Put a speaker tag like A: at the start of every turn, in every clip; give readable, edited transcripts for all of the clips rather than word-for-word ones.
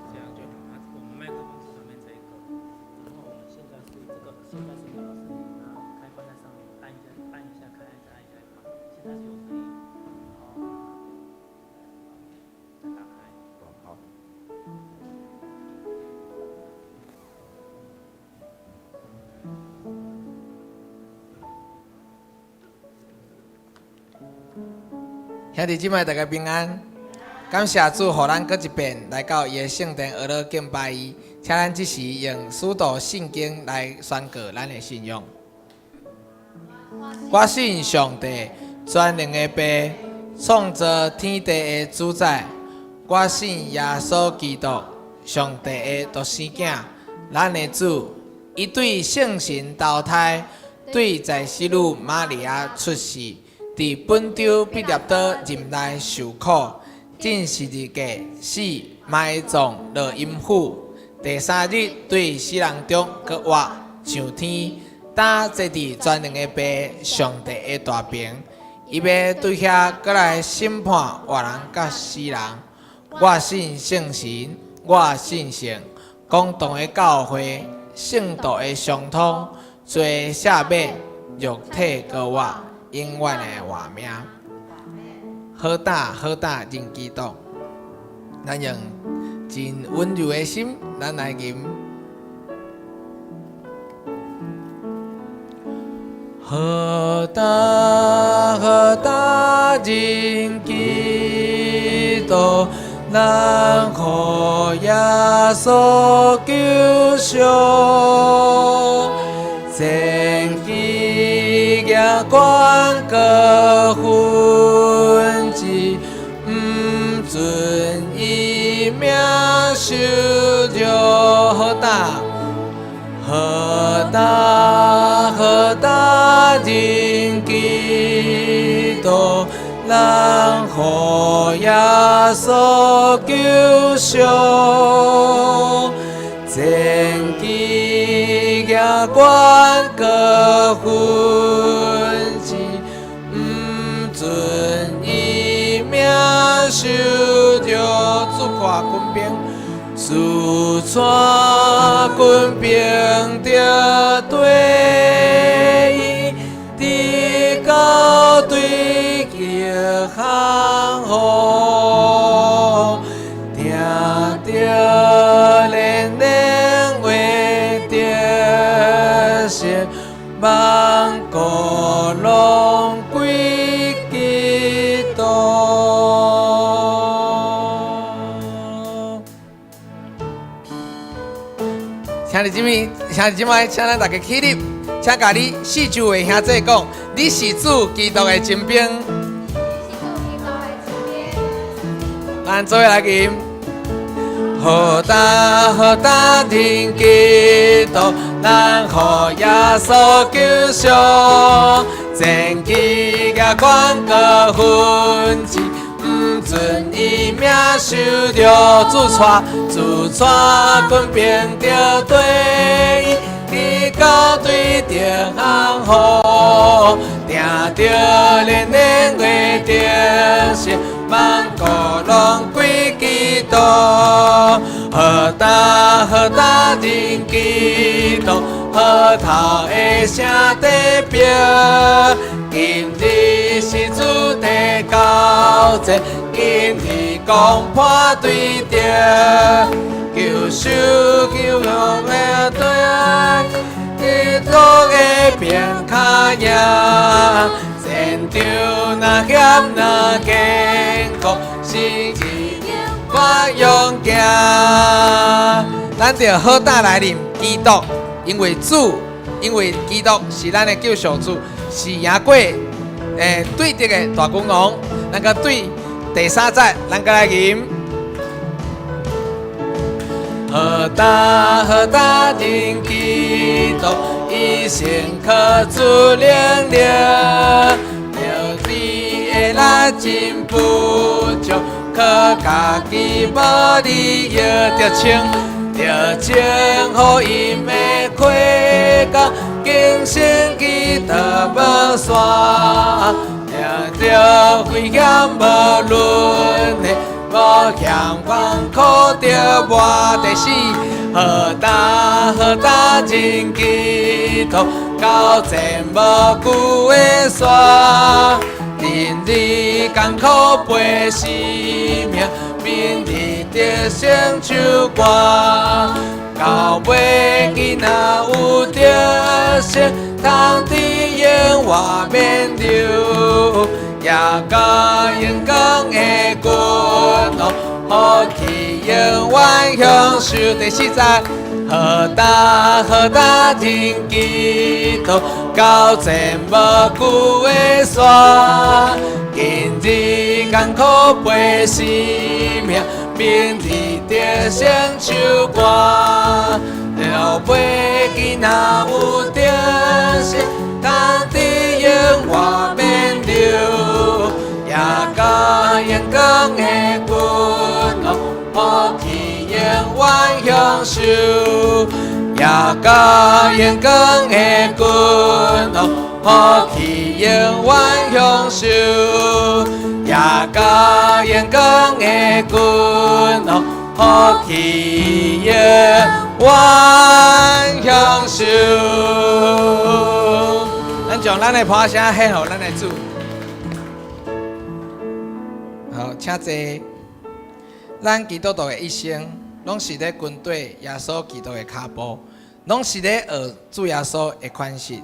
A: 這樣就好。啊，我們麥克風是上面這一個，然後我們現在是這個，現在是沒有聲音，然後開關在上面，按一下，按一下開，再按一下關。現在是有聲音，然後再打開。
B: 好。
C: 兄弟姊妹，大家平安。感謝主，予咱閣一遍來到伊的聖殿，學來敬拜伊。請咱這時用使徒信經來宣告咱的信仰。我信上帝，全能的父，創造天地的主宰。我信耶穌基督，上帝的獨生囝，咱的主。伊對聖神投胎，對在使女瑪利亞出世，佇本丟彼拉多任內受苦。釘十字架死埋葬落陰府，第三日對死人中閣活上天，擔坐佇全能的父上帝的大爿，伊欲對遐閣來審判活人佮死人。我信聖神，我信聖公同的教會，聖徒的相通，罪赦免，肉體閣活，永遠的活命。好膽好膽認基督，咱用真溫柔的心，咱來吟。好膽好膽認基督，咱予耶穌救贖，前期行懸過分子，毋准伊命受辱。好膽好膽好膽認基督，咱予耶穌救贖，前期行懸過分子，毋准伊命受辱。主帶軍兵，主帶軍兵著對伊，直到對極項雨，聽著連連話得勝，萬國攏歸基督。兄弟姊妹，兄弟姊妹，請咱大家起立，請共你四周圍兄弟講，你是主基督的精兵。咱做伙來吟。好膽好膽認基督，咱予耶穌救贖，前期行懸過分子，毋准伊命受辱。主帶主帶軍兵著對伊，直到對著項雨，聽著連連話得勝，萬國攏歸基督。好膽好膽認基督，好頭的聖地標。今日是主的交戰，今日攻破對敵，救受救用的對，基督的兵跤贏。戰場若險若艱苦，是我勇行。咱著好膽來認基督，因為主，因為基督是咱的救贖主，是贏過對敵的大君王。咱閣對第三節，咱閣來吟。好膽好膽認基督，伊先可主能力，著佇的咱真富足，靠家己無理由著穿，著穿予𪜶的盔甲，更新基督無散，著著危險無論的，無嫌困苦著活第四，何擔何擔真基督，到前無久的山，日日艱苦背生命，明日得勝唱歌。到尾囡仔有得勝，通伫永活免忧，也甲荣光的君王，福氣永遠享受。第四節，何擔何擔真基督，到前無久的山，今日艱苦背生命，明日得勝唱歌。到尾囡仔有得勝，通伫永活免忧，也甲榮光的君王，福氣永遠享受，也甲榮光的君王，福氣永遠享受，也甲榮光的君王，福氣永遠享受。咱將咱的伴聲獻予咱的主。好，請坐。咱基督徒的一生，攏是咧跟綴耶穌基督的跤步，攏是咧學主耶穌的款式。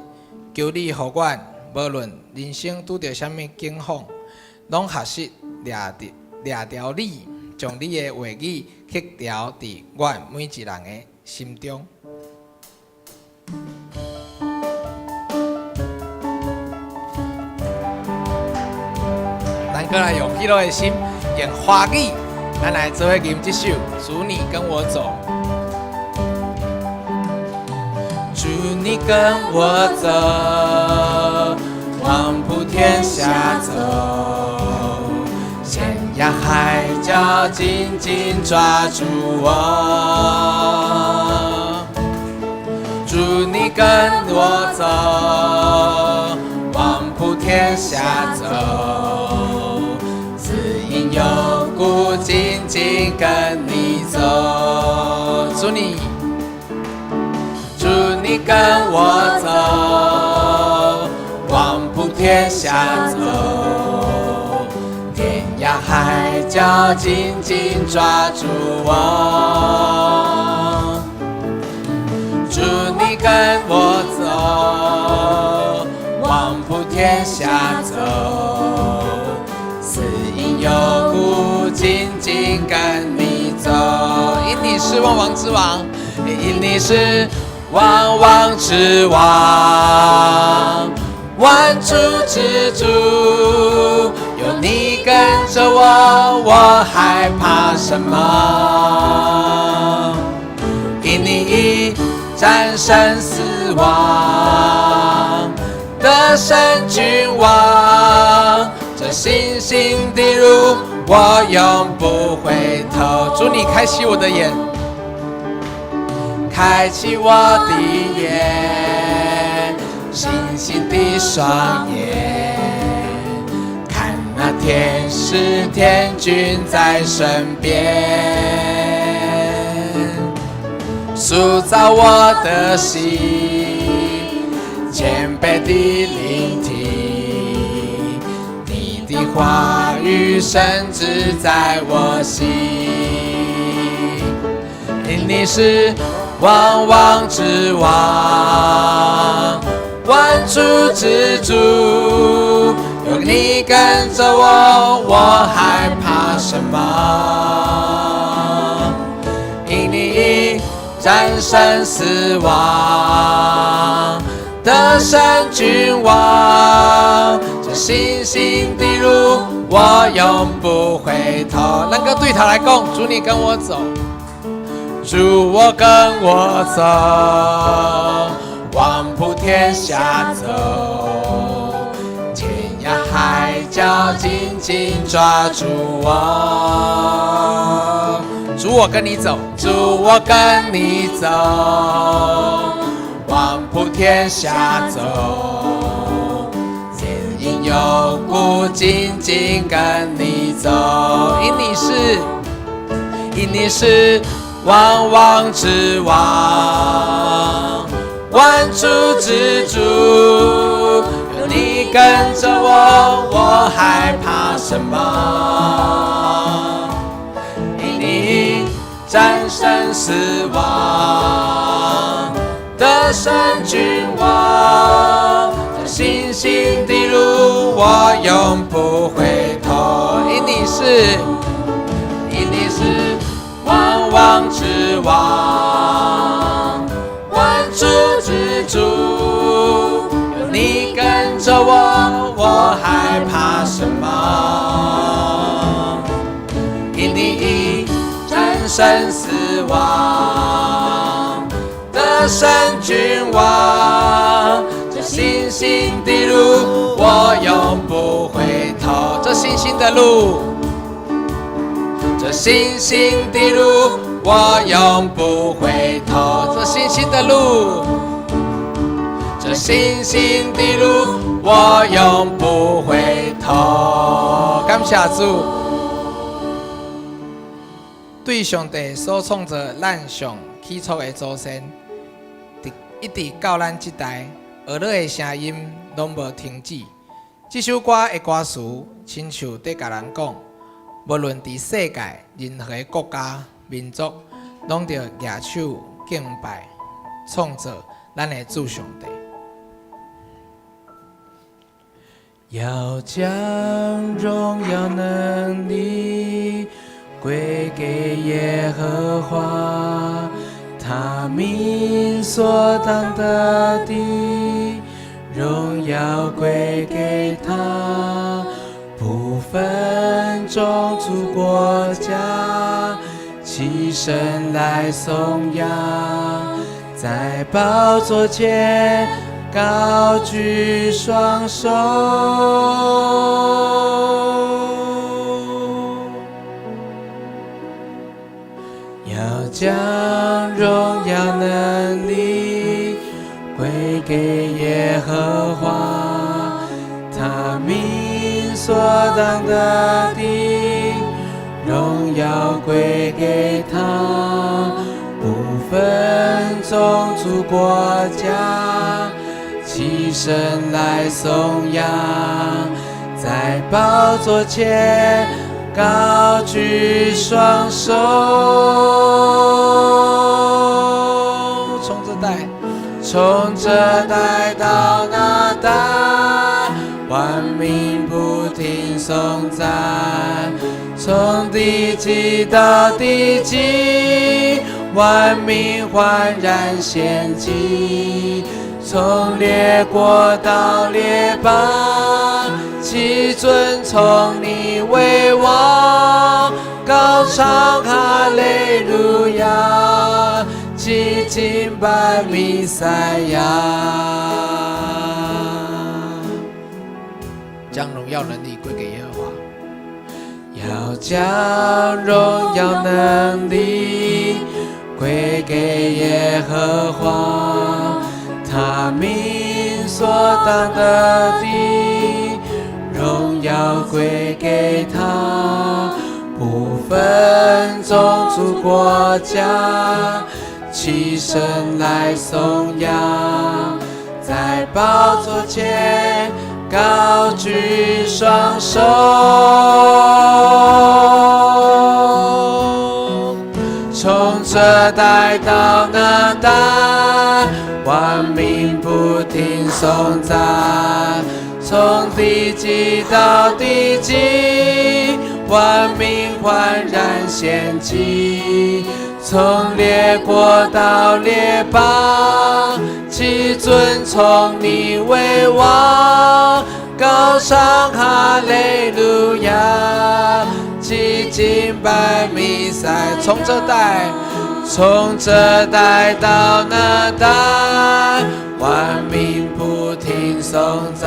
C: 求你予阮，無論人生拄著啥物境況，攏學習掠著掠牢你，將你的話語刻牢佇阮每一人的心中。咱閣來用喜樂的心，用華語，咱來做伙吟這首《主你跟我走》。主你跟我走，往普天下走，天涯海角緊緊抓住我。主你跟我走，往普天下走，死蔭幽谷緊緊跟你走。主你，主你跟我走，往普天下走，天涯海角緊緊抓住我。主你跟我走，往普天下走，死蔭幽谷緊緊跟你走。因你是萬王之王，因你是萬王之王，萬主之主，有你跟着我，我害怕什麼？因你已戰勝死亡，得勝君王，這信心的路，我永不回頭。主你開啟我的眼，開啟我的眼，信心的雙眼，看那天使天軍在身邊，塑造我的心，謙卑的聆聽，你的話語深植在我心，因你是萬王之王，萬主之主，有你跟着我，我害怕什麼？因你已戰勝死亡，得勝君王，這信心的路，我永不回頭。咱閣對頭來講，主你跟我走，主我跟我走，往普天下走，天涯海腳緊緊抓住我。主，我跟你走，主，我跟你走，往普天下走，堅硬有骨，緊緊跟你走。因你是，因你是萬王之王，萬主之主，有你跟着我，我還怕什麼？因你戰勝死亡，得勝君王，這信心的路我永不回頭。因你是，因你是萬王之王，萬主之主，有你跟着我，我還怕什麼？因你已戰勝死亡，得勝君王，這信心的路我永不回頭。這信心的路，這信心的路我永不回頭。這信心的路，這信心的路我永不回頭。感謝主，對上帝所創造咱上起初的祖先，一直到咱這代，呵咾的聲音攏無停止。這首歌的歌詞，親像佇共人講，無論佇世界任何國家民族，攏著舉手敬拜創造咱的主上帝。要將榮耀能力歸給耶和華，他名所當得的榮耀歸給他，不分種族國家，齊聲來頌揚，在寶座前高舉雙手。要將榮耀能力歸給耶和華，他名所當得的榮耀歸給他，不分種族國家，齊聲來頌揚，在寶座前高舉雙手。從這代，從這代到那代，萬民不停頌讚，從地極到地極，萬民歡然獻祭，從列國到列邦，齊尊崇你為王，高唱哈利路亞，齊敬拜彌賽亞，將榮耀能力歸給耶和華，要將榮耀能力歸給耶和華，他名所當得的榮耀歸給他，不分種族國家，齊聲來頌揚，在寶座前高舉雙手。從這代到那代，萬民不停頌讚，從地極到地極，萬民歡然獻祭，從列國到列邦，齊尊崇你為王，高唱哈利路亞，齊敬拜彌賽。從這代，從這代到那代，萬民不停頌讚，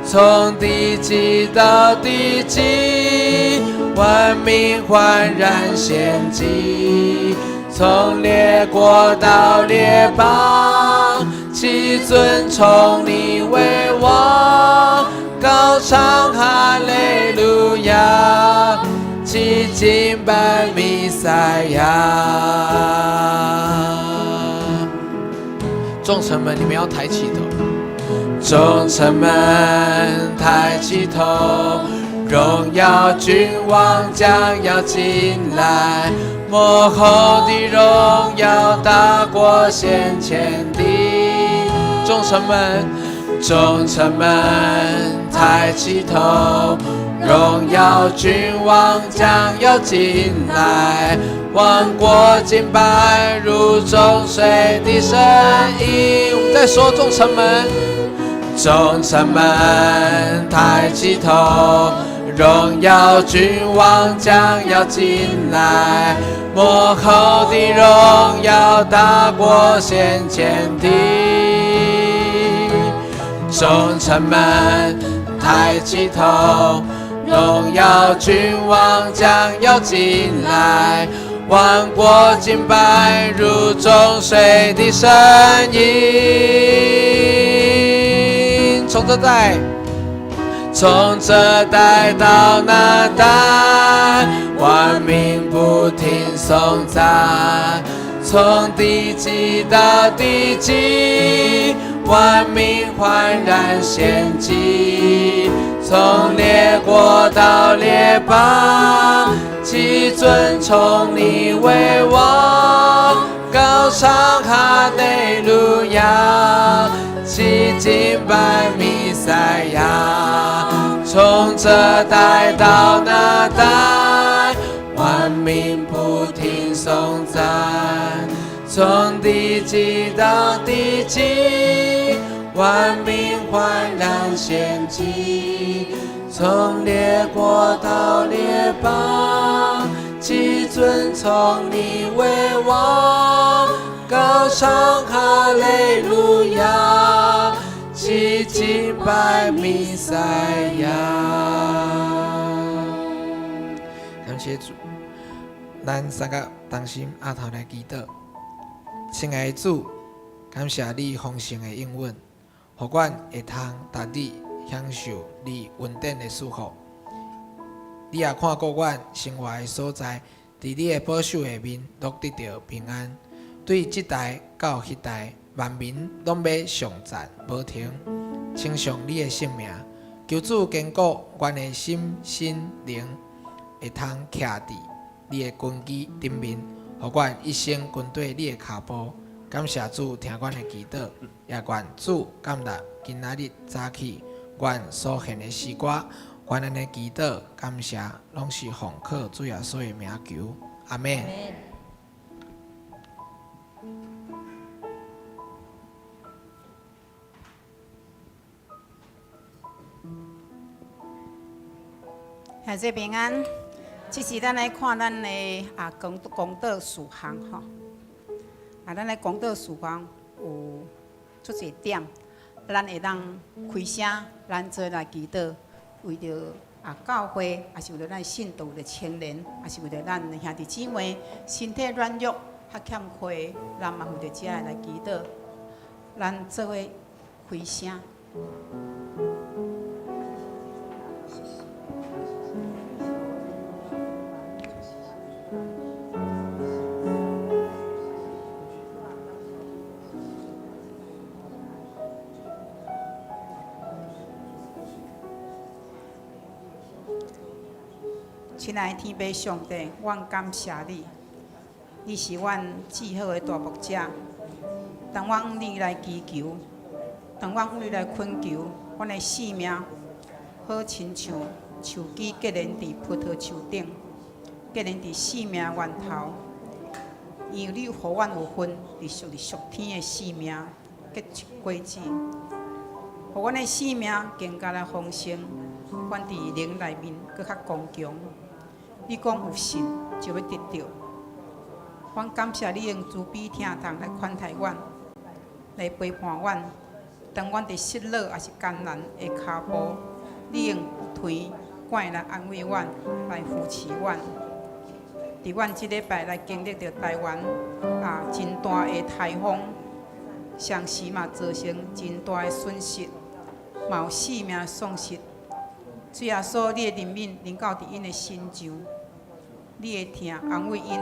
C: 從地極到地極，萬民歡然獻祭；從列國到列邦，齊尊崇你為王，高唱哈利路亞，齊敬拜彌賽亞。眾臣們，你們要抬起頭。眾臣們抬起頭，榮耀君王將要進來，末後的榮耀大過先前的。眾臣們，眾臣們抬起頭，榮耀君王將要進來，萬國敬拜如眾水的聲音。我們再說，眾臣們，眾臣們抬起頭，榮耀君王將要進來，末後的榮耀大過先前的。眾臣們抬起頭，榮耀君王將要進來，萬國敬拜如眾水的聲音。從這代，從這代到那代，萬民不停頌讚；從地極到地極，萬民歡然獻祭；從列國到列邦，齊尊崇你為王，高唱哈利路亞，齊敬拜彌賽亞。從這代到那代，萬民不停頌讚；從地極到地極，萬民歡然獻祭；從列國到列邦，齊尊崇你為王，高唱哈利路亞，齊敬拜彌賽亞。感謝主，咱三個同心阿頭來祈禱。親愛的主，感謝你豐盛的應允，予阮會通逐日享受你恩典的祝福。你也看顧阮生活的所在，佇你的保守下面，攏得著平安。對這代到彼代，萬民攏欲頌讚無停，稱頌你的聖名。求主堅固阮的心、身、靈，會通徛佇你的根基頂面，予阮一生跟綴你的跤步。感謝主聽阮的祈禱，也願主感納今仔日早起阮所獻的詩歌。阮按呢祈禱感謝，攏是奉靠主耶穌的名求，阿們。
B: 兄弟平安，這是咱來看咱的啊講講道事項吼。啊，咱的講道事項有足濟點，咱會當開聲，咱做來祈禱，為著啊教會，也是為著咱信徒的青年，也是為著咱兄弟姊妹身體軟弱、較欠缺，咱嘛為著這來祈禱，咱做伙開聲。親愛的天父上帝，阮感謝你，你是阮至好的大牧者。當阮向你來祈求，當阮向你來懇求，阮的性命好親像樹枝結連佇葡萄樹頂，結連佇生命源頭。因為你予阮有份佇屬佇屬天的生命結出果子，予阮的生命更加來豐盛。阮佇靈內面閣較剛強。你講有信就欲得著，阮感謝你用慈悲疼痛來寬待阮，來陪伴阮。當阮佇失落抑是艱難的跤步，你用腿拐來安慰阮，來扶持阮。佇阮這禮拜來經歷著台灣真大的颱風，同時嘛造成真大的損失，嘛有性命喪失。主耶穌，你的憐憫臨到佇𪜶的身上，你的疼安慰𪜶，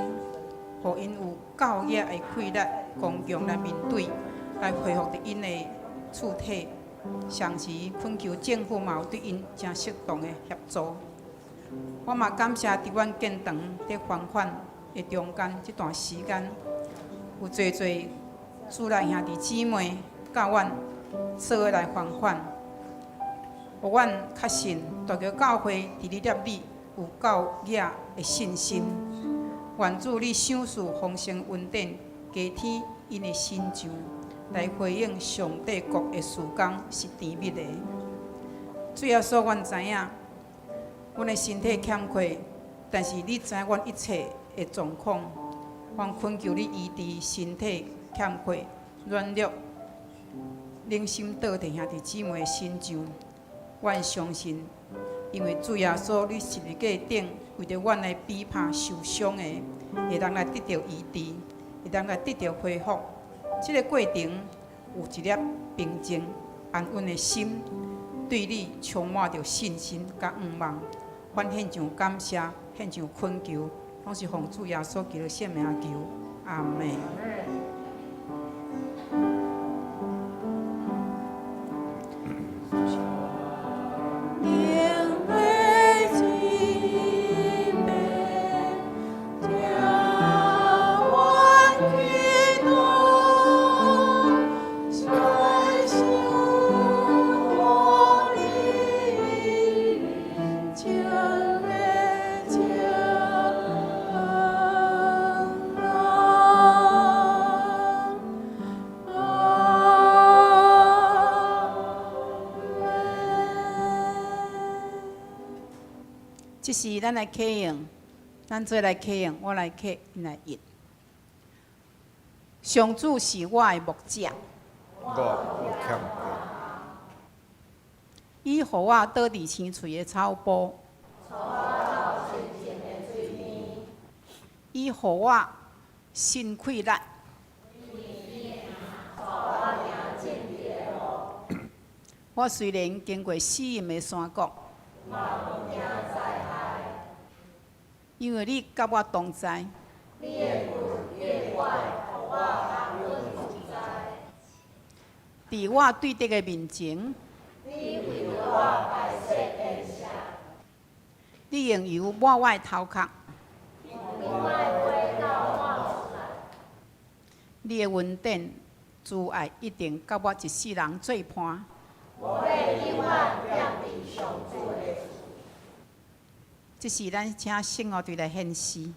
B: 予𪜶有夠額的氣力，剛強來面對，來恢復著𪜶的厝體。同時懇求政府嘛有對𪜶誠適當的協助。我嘛感謝佇阮建堂佇還款的中間這段時間，有濟濟主內兄弟姊妹佮阮做伙來還款，予阮確信大橋教會佇你立你有夠額的信心。願主你賞賜豐盛恩典，加添𪜶的身上，來回應上帝國的事工是甜蜜的。主耶穌，阮知影，阮的身體欠缺，但是你知阮一切的狀況。阮懇求你醫治身體欠缺、軟弱、冷心倒退兄弟姊妹的身上。阮相信，因為主耶穌你十字架頂為著阮的比拍受傷的，會當來得著醫治，會當來得著恢復。這个過程有一粒平靜安穩的心，對你充滿著信心佮向望。阮獻上感謝，獻上懇求，攏是奉主耶穌基督聖名求，阿們。這是咱來啟用，咱做來啟用，我來啟，𪜶來譯。上主是我的牧者，
D: 我無欠缺。
B: 伊予我倒佇青翠的草埔，伊予我新氣力。我雖然經過死蔭的山谷，因為你佮我同在。佇我對敵的面前，你用油抹我的頭殼，你的恩典慈愛一定佮我一世人做伴。這是咱請聖樂隊來獻詩。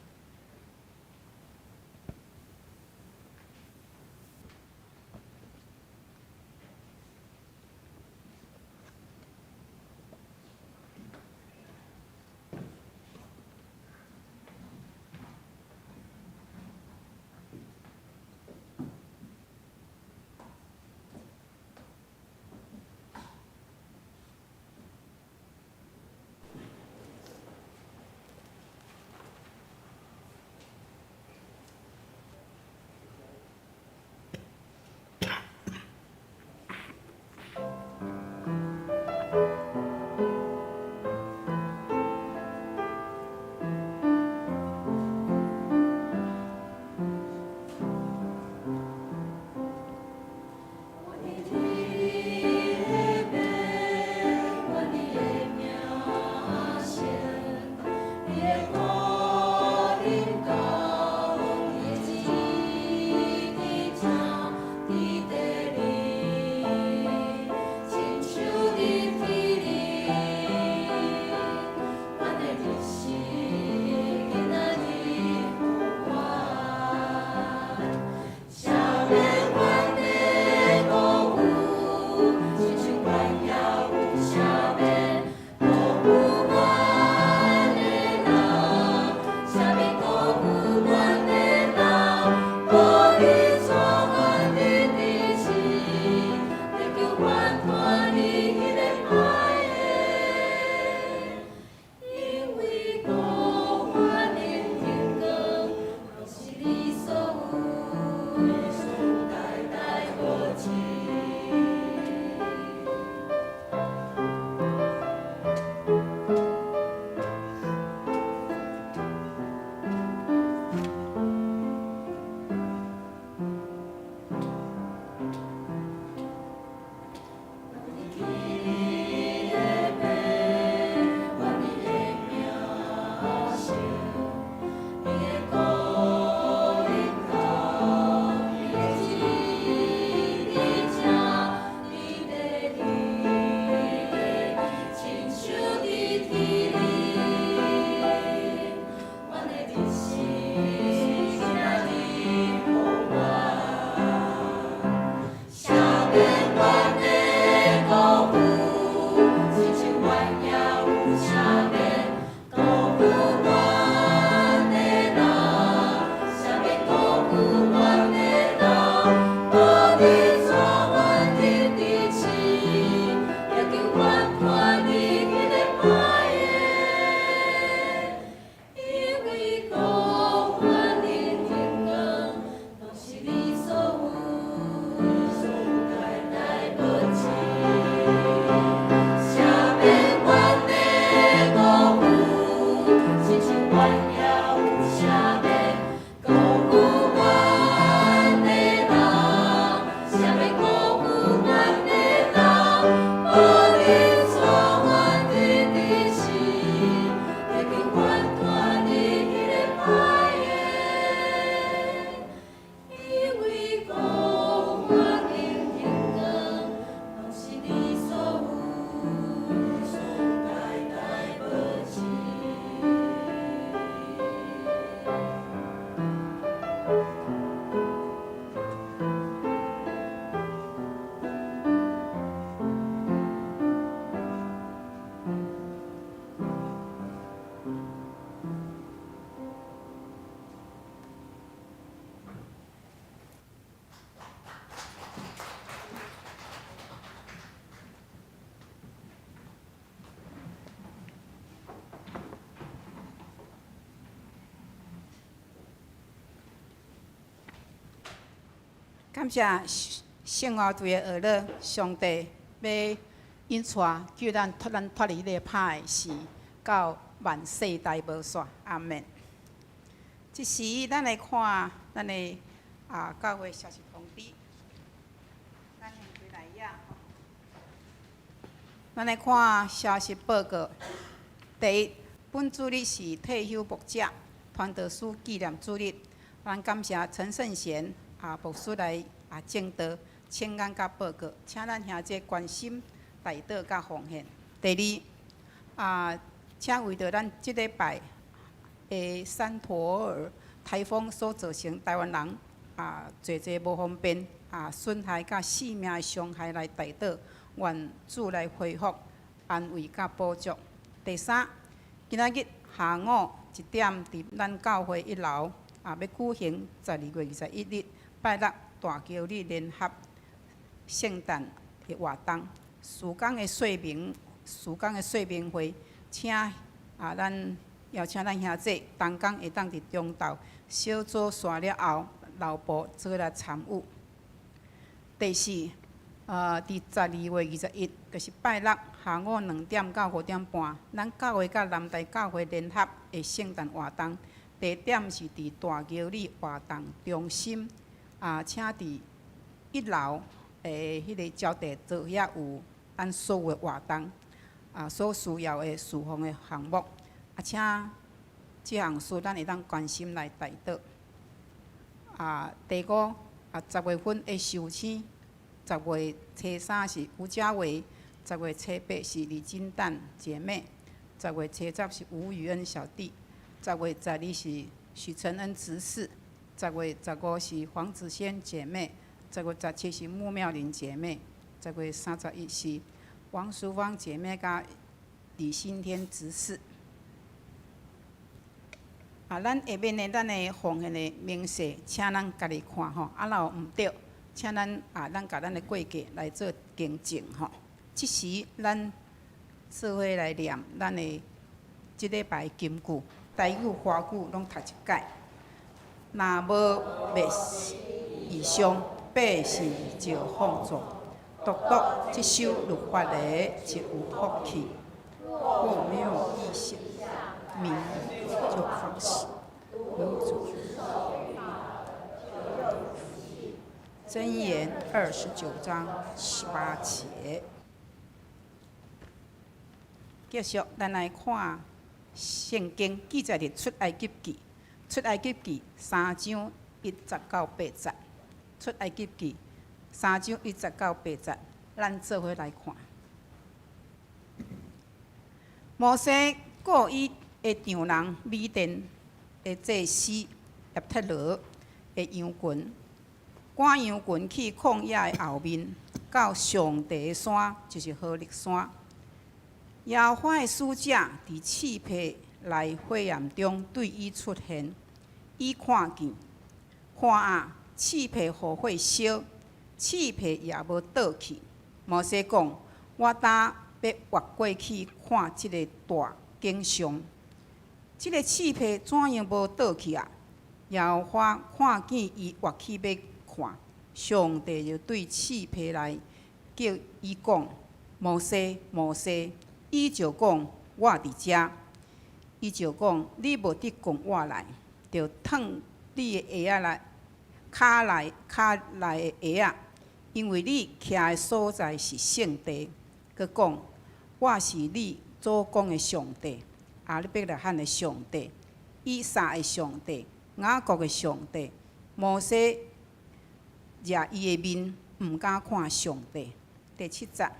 B: 感謝聖樂隊的學樂，上帝欲引帶救咱脫咱脫離這個歹的事，到萬世代無煞。阿門。這時，咱來看咱的教會消息通知。咱先開來頁。咱來看消息報告。第一，本主日是退休牧者傳道師紀念主日，咱感謝陳聖賢牧師來證道、請安佮報告，請咱兄弟關心、代禱佮奉獻。第二，請為著咱這禮拜的山陀兒颱風所造成台灣人濟濟無方便損害佮性命的傷害來代禱，願主來恢復、安慰佮補足。第三，今仔日下午1點，佇咱教會一樓欲舉行12月21日拜六大橋里聯合聖誕的活動，事工的說明，事工的說明會，請咱邀請咱兄弟同工會當佇中晝小組散了後，留步做來參與。第四，佇12月21，就是拜六下午2點到5點半，咱教會佮南台教會聯合的聖誕活動，地點是佇大橋里活動中心，請佇一樓的彼个招待桌遐有咱所有的活動，所需要的侍奉的項目，請這項事咱會當關心來代禱。第五，10月份的壽星，10月初3是吳家維，10月初8是李金蛋姐妹，10月初10是吳宇恩小弟，10月12是許承恩執事，10月15是黃子仙姐妹，10月17是穆妙玲姐妹，10月31是王淑芳姐妹佮李新天執事。咱下面的咱的奉獻的明細，請咱家己看吼。若有毋對，請咱共咱的會計來做更正吼。這時，咱做伙來念咱的這禮拜金句，台語、華語攏讀一擺。若無滅異象，百姓就放縱；獨獨這守律法的，就有福氣。若沒有異象，民就放肆。如箴言29章18節。繼續，咱來看聖經記載佇出埃及記，出埃及記3章1節到8節，出埃及記3章1節到8節，咱做伙來看。摩西僱伊的丈人米甸的祭司葉忒羅的羊群，趕羊群去曠野的後面，到上帝的山，就是何烈山。耶和華的使者佇刺皮內火焰中對伊出現，伊看見，看啊，刺皮予火燒，刺皮也無倒去。摩西講：我今欲越過去看這个大景象，這个刺皮怎樣無倒去啊？耶和華看見伊越去欲看，上帝就對刺皮內叫伊講：摩西，摩西。伊就講：我佇遮。伊就講：你無得近我來，著脫你的鞋仔來，跤內跤內的鞋仔，因為你徛的所在是聖地。閣講：我是你祖公的上帝，亞伯拉罕的上帝，以撒的上帝，雅各的上帝。摩西遮伊的面，毋敢看上帝。第七節，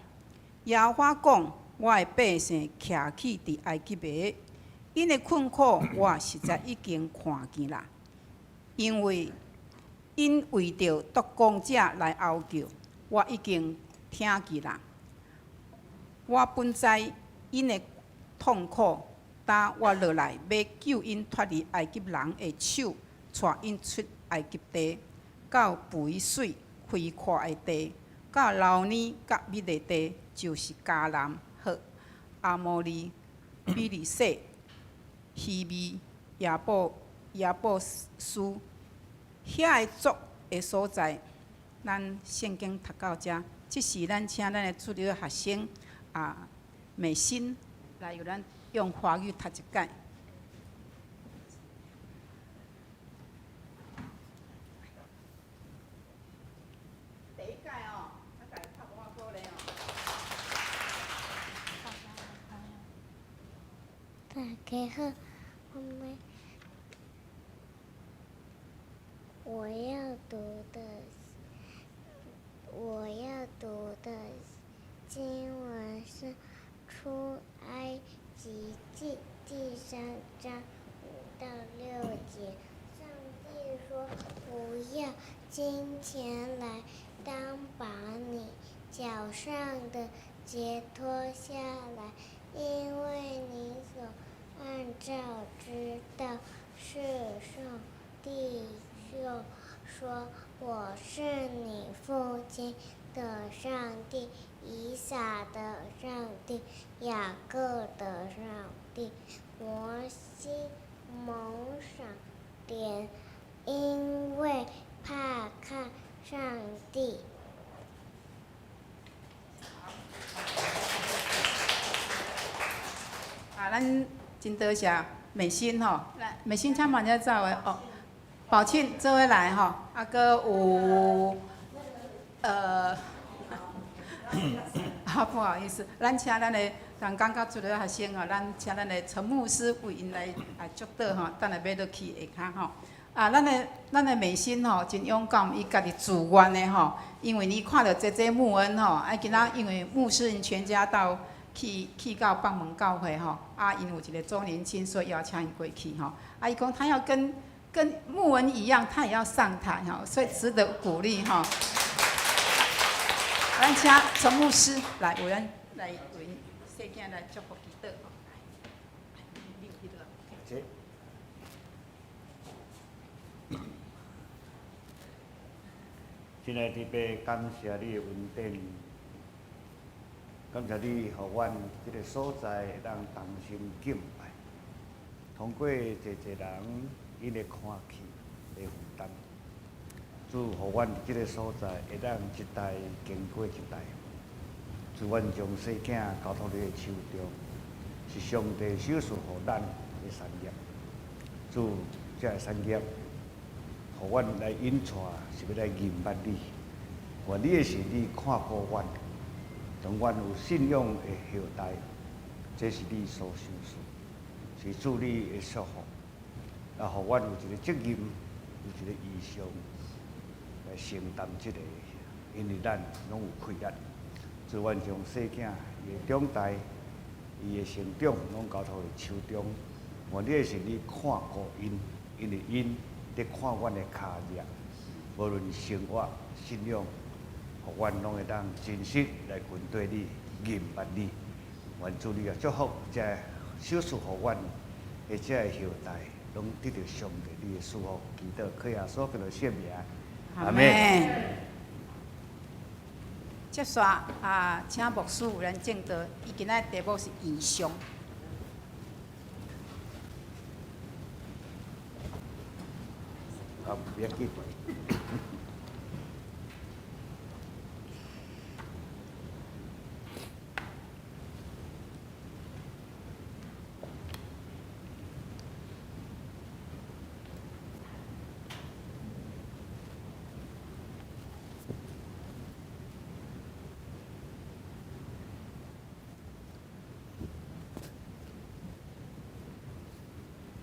B: 耶和華講：我的百姓徛起佇埃及的，𪜶的困苦，我實在已經看見啦。因為𪜶為著督工者來哀叫，我已經聽見啦。我本知𪜶的痛苦，今我落來欲救𪜶脫離埃及人的手，帶𪜶出埃及地，到肥水開闊的地，到流奶佮蜜的地，就是迦南、赫、亞摩利、比利洗、希未、耶布、耶布斯，遐个族的所在。咱聖經讀到遮，這時咱請咱的主日學生啊美心來予咱用華語讀一擺。第一擺哦，我共伊拍鼓鼓勵哦。
E: 大家好，我們我要讀的我要讀的經文是《出埃及記》第三章5到6節。上帝說：“不要今天來，當把你腳上的鞋脫下來，因為你所按照之道是上帝就說：我是你父親的上帝，以撒的上帝，雅各的上帝。摩西蒙上臉，因為怕看上帝。
B: 啊，咱真多謝美心吼，美心請慢遮走的哦。寶慶做伙來吼，啊，閣有啊不好意思，咱請咱的人講到主日學生吼，咱請咱的陳牧師為𪜶來啊祝禱吼，等下欲落去下跤吼。啊，咱的美心吼真勇敢，伊家己自願的吼，因為伊看著這這穆恩吼，啊今仔因為牧師𪜶全家到去到北門教會吼，啊，𪜶有一個周年慶，所以邀請𪜶過去吼。啊，伊講他要跟穆恩一樣，他也要上台吼，所以值得鼓勵吼。咱請陳牧師來為咱來為細囝來祝福祈禱。
D: 謝。親愛的天父，感謝你的恩典，感謝你予阮這個所在會當同心敬拜。通過濟濟人𪜶的看氣的負擔，主予阮佇這個所在會當一代經過一代。主，阮將細囝交託你的手中，是上帝賞賜予咱的產業。主，這个產業，予阮來引帶，是欲來認捌你。願你的是你看顧阮，當阮有信仰的後代，這是你所賞賜，是主你的祝福。啊，予阮有一個責任，有一個異象來承擔這個，因為咱攏有氣力。主，阮將細囝伊的長大，伊的成長，攏交託佇手中。願你的是你看顧𪜶，因為𪜶佇看阮的跤跡，無論生活、信仰，予阮攏會當真實來跟綴你、認捌你。願主你也祝福這賞賜予阮的這个後代，攏得著上帝你的祝福。祈禱靠耶穌基督聖名，阿門。
B: 接續啊，請牧師為咱證道，伊今仔題目是異象。
D: 啊，不要緊。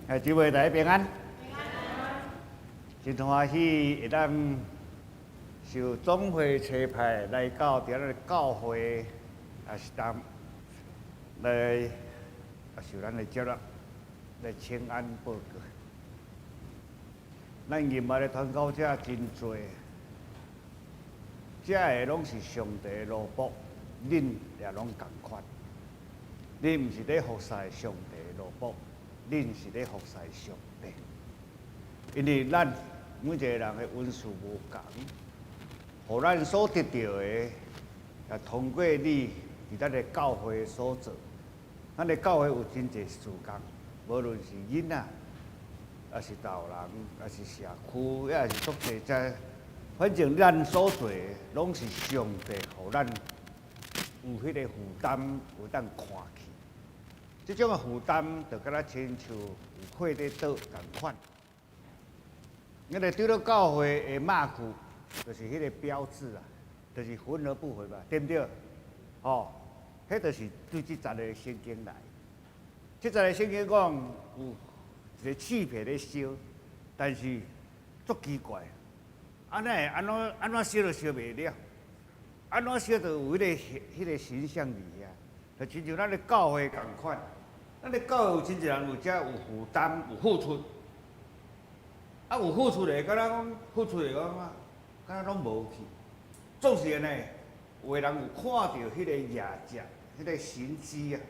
D: 哎，姊妹大家平安。真歡喜會當受總會差派來到佇咱的教會，也是當來受咱的接納，來請安報告。咱仁愛的傳教者真濟，這个攏是上帝的奴僕，恁也攏仝款。恁毋是咧服侍上帝的奴僕，恁是咧服侍上帝。因為咱每一個人的恩賜無仝，予咱所得著的，也通過你佇咱的教會所做。咱的教會有真濟事工，無論是囡仔，抑是老人，抑是社區，抑是足濟這反正咱所做的，攏是上帝予咱有彼个負擔，有當看去。這種的負擔，就敢若親像有火咧倒仝款。那個長老教會的馬具，就是彼個標誌啊，就是魂而不毀嘛，對毋對？吼，彼就是對這節的聖經來。這節的聖經講有一個刺皮咧燒，但是足奇怪，按怎會按怎按怎燒都燒袂了，按怎燒都有彼個形象佇遐，就親像咱的教會仝款，咱的教會有真濟人有遮有負擔，有付出，啊有付出的，敢若講付出的講啊，敢若攏無去，總是按呢，有的人有看著彼個異象，彼個神蹟啊，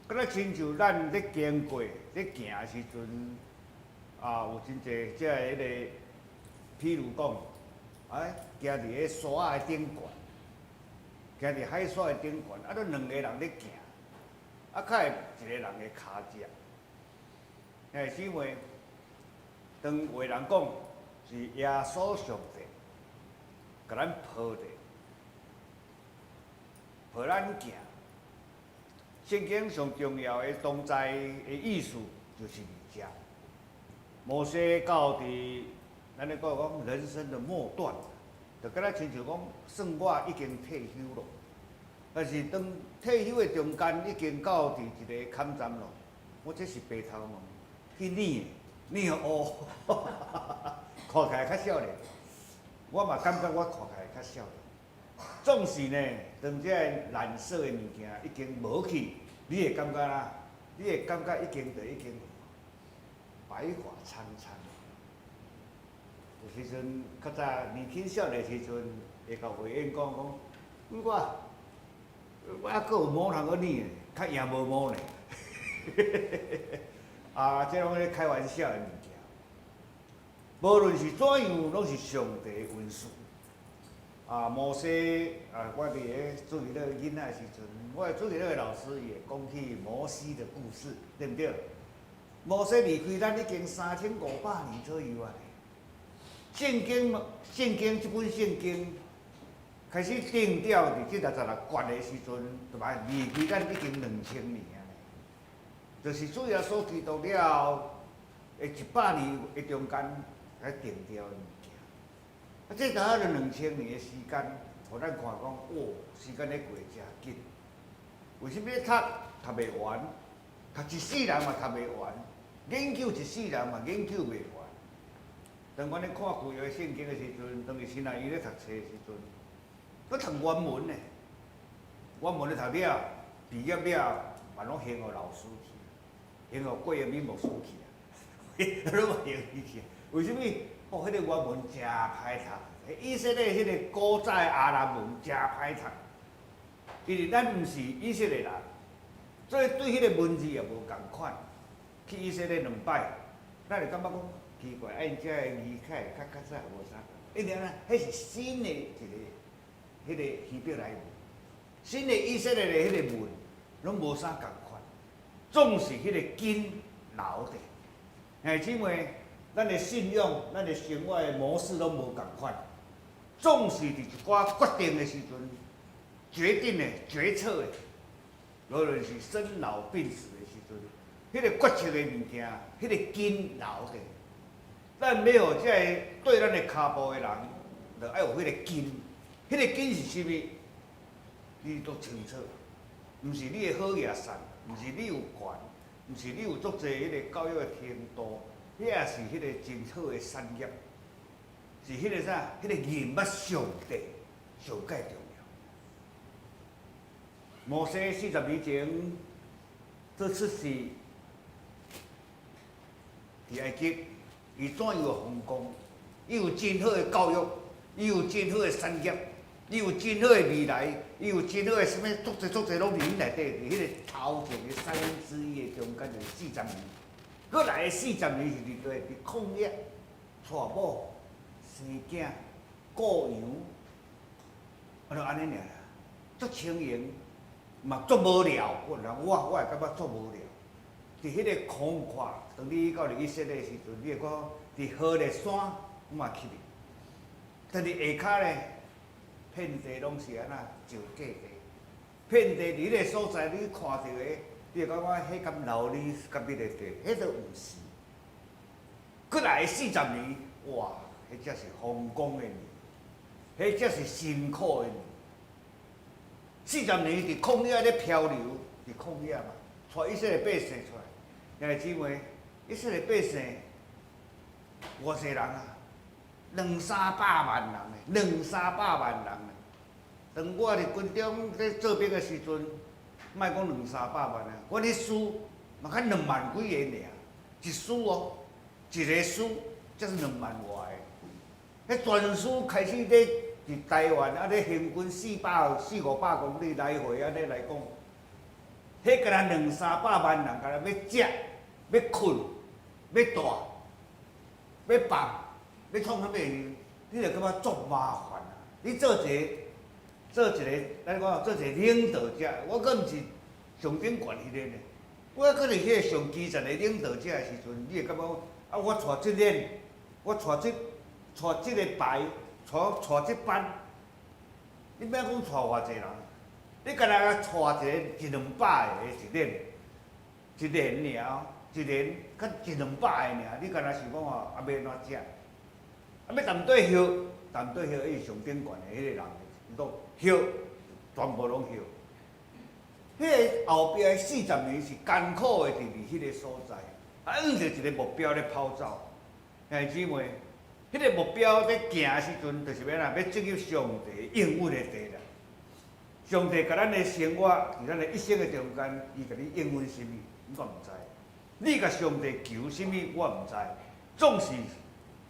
D: 敢若親像咱咧經過咧行的時陣，啊有真濟這個彼個，譬如講，哎，行佇彼沙仔的頂懸，行佇海沙的頂懸，啊，都兩個人咧行，啊，較會一個人的跤跡。兄弟姊妹，當有的人講是耶穌上帝，共咱抱著，抱咱行。聖經上重要的同在的意思就是佇遮。摩西到佇咱咧講講人生的末段，就敢若親像講，算我已經退休咯。但是當退休的中間已經到佇一個坎站咯，我這是白頭毛，去染的，染予烏，看起來較少年。我嘛感覺我看起來較少年。總是呢，當這個藍色的物件已經無去，你會感覺啦，你會感覺已經就已經白髮蒼蒼。有時陣較早年輕少年時陣，會共回應講講，我我猶閣有毛通閣染，較贏無毛呢。啊，這攏咧開玩笑的物件。無論是怎樣，攏是上帝的恩賜。啊，摩西啊，我佇咧主日學囡仔的時陣，我的主日學老師伊會講起摩西的故事，對毋對？摩西離開咱已經3500年左右啊。聖經，聖經這本聖經開始定調佇這66卷的時陣，就嘛離開咱已經2000年啊。就是主耶穌基督了後的100年的中間來定調的物件。啊，這大概2000年的時間，予咱看講，哦，時間咧過誠緊。為啥物讀讀袂完？讀一世人嘛讀袂完，研究一世人嘛研究袂完。當阮咧看舊約聖經的時陣，當伊先來伊咧讀冊的時陣，閣讀原文呢，原文咧讀了，畢業了，嘛攏還予老師去，還予郭英敏牧師去啊，攏還伊去。為啥物？哦，彼個原文誠歹讀，以色列彼個古早的亞蘭文誠歹讀，因為咱毋是以色列人，所以對彼個文字也無仝款。去以色列兩擺，咱會感覺講奇怪，啊𪜶遮的字楷較較早無啥，因為按怎？彼是新的一個彼個希伯來文，新的以色列的彼個文攏無啥仝款，總是彼個根留著。兄弟姊妹，咱的信仰、咱的生活的模式攏無仝款，總是佇一寡決定的時陣，決定的、決策的，無論是生老病死的時陣，彼個決策的物件，彼個根留著。咱欲予這个綴咱的跤步的人，就愛有彼個根。彼個根是啥物？你都清楚，毋是你的好額善，毋是你有權，毋是你有足濟彼個教育的程度，遐也是彼個真好的產業，是彼個啥？彼個認捌上帝上蓋重要。摩西40年前做出世，佇埃及，伊怎樣的風光？伊有真好的教育，伊有真好的產業，伊有真好的未來，伊有真好的啥物，足濟足濟攏佇𪜶內底，佇彼個頭前的三分之一的中間就是四十年，閣來的四十年是佇佗？佇曠野，娶某、生囝、顧羊，啊，就按呢爾啦，足輕盈，嘛足無聊。我人我我會感覺足無聊。佇彼個空曠，當你到佇以色列的時陣，你會看佇何烈山，我嘛去過。但是下跤咧，遍地攏是按怎石塊地，遍地佇彼個所在你看著的，你會感覺彼敢流離佮彼個地，彼都毋是。閣來40年，哇！彼才是風光的年，彼才是辛苦的年。四十年佇曠野咧漂流，佇曠野嘛，帶以色列百姓出來，兄弟姊妹，以色列百姓偌濟人啊？兩三百萬人咧，兩三百萬人咧。當我佇軍中咧做兵的時陣，莫講兩三百萬啊，阮彼師嘛較兩萬幾个爾，一師哦，一个師才是兩萬外个。彼全師開始咧佇台灣啊咧行軍四百四五百公里來回按呢來講，彼敢若兩三百萬人，敢若欲食、欲睏、欲大、欲放、欲創啥物，你就感覺足麻煩啊！你做一个，做一个，咱講做一個領導者，我閣毋是上頂懸彼个呢，我閣是彼個上基層的領導者的時陣，你會感覺啊，我帶這連，我帶這個排，帶這班，你欲講帶偌濟人，你干焦帶一個一兩百个一連，一連爾，一連較一兩百个爾，你干焦想講吼，啊欲按怎食？啊欲淡綴歇，淡綴歇，伊是上頂懸的彼個人，伊講歇，全部攏歇。彼個後壁的四十年是艱苦的，佇彼個所在，啊，向著一個目標咧跑走。兄弟姊妹，彼個目標咧行的時陣，就是欲按怎？欲進入上帝應允的地啦。上帝共咱的生活，佇咱的一生的中間，伊共你應允啥物，我毋知。你共上帝求啥物，我毋知。總是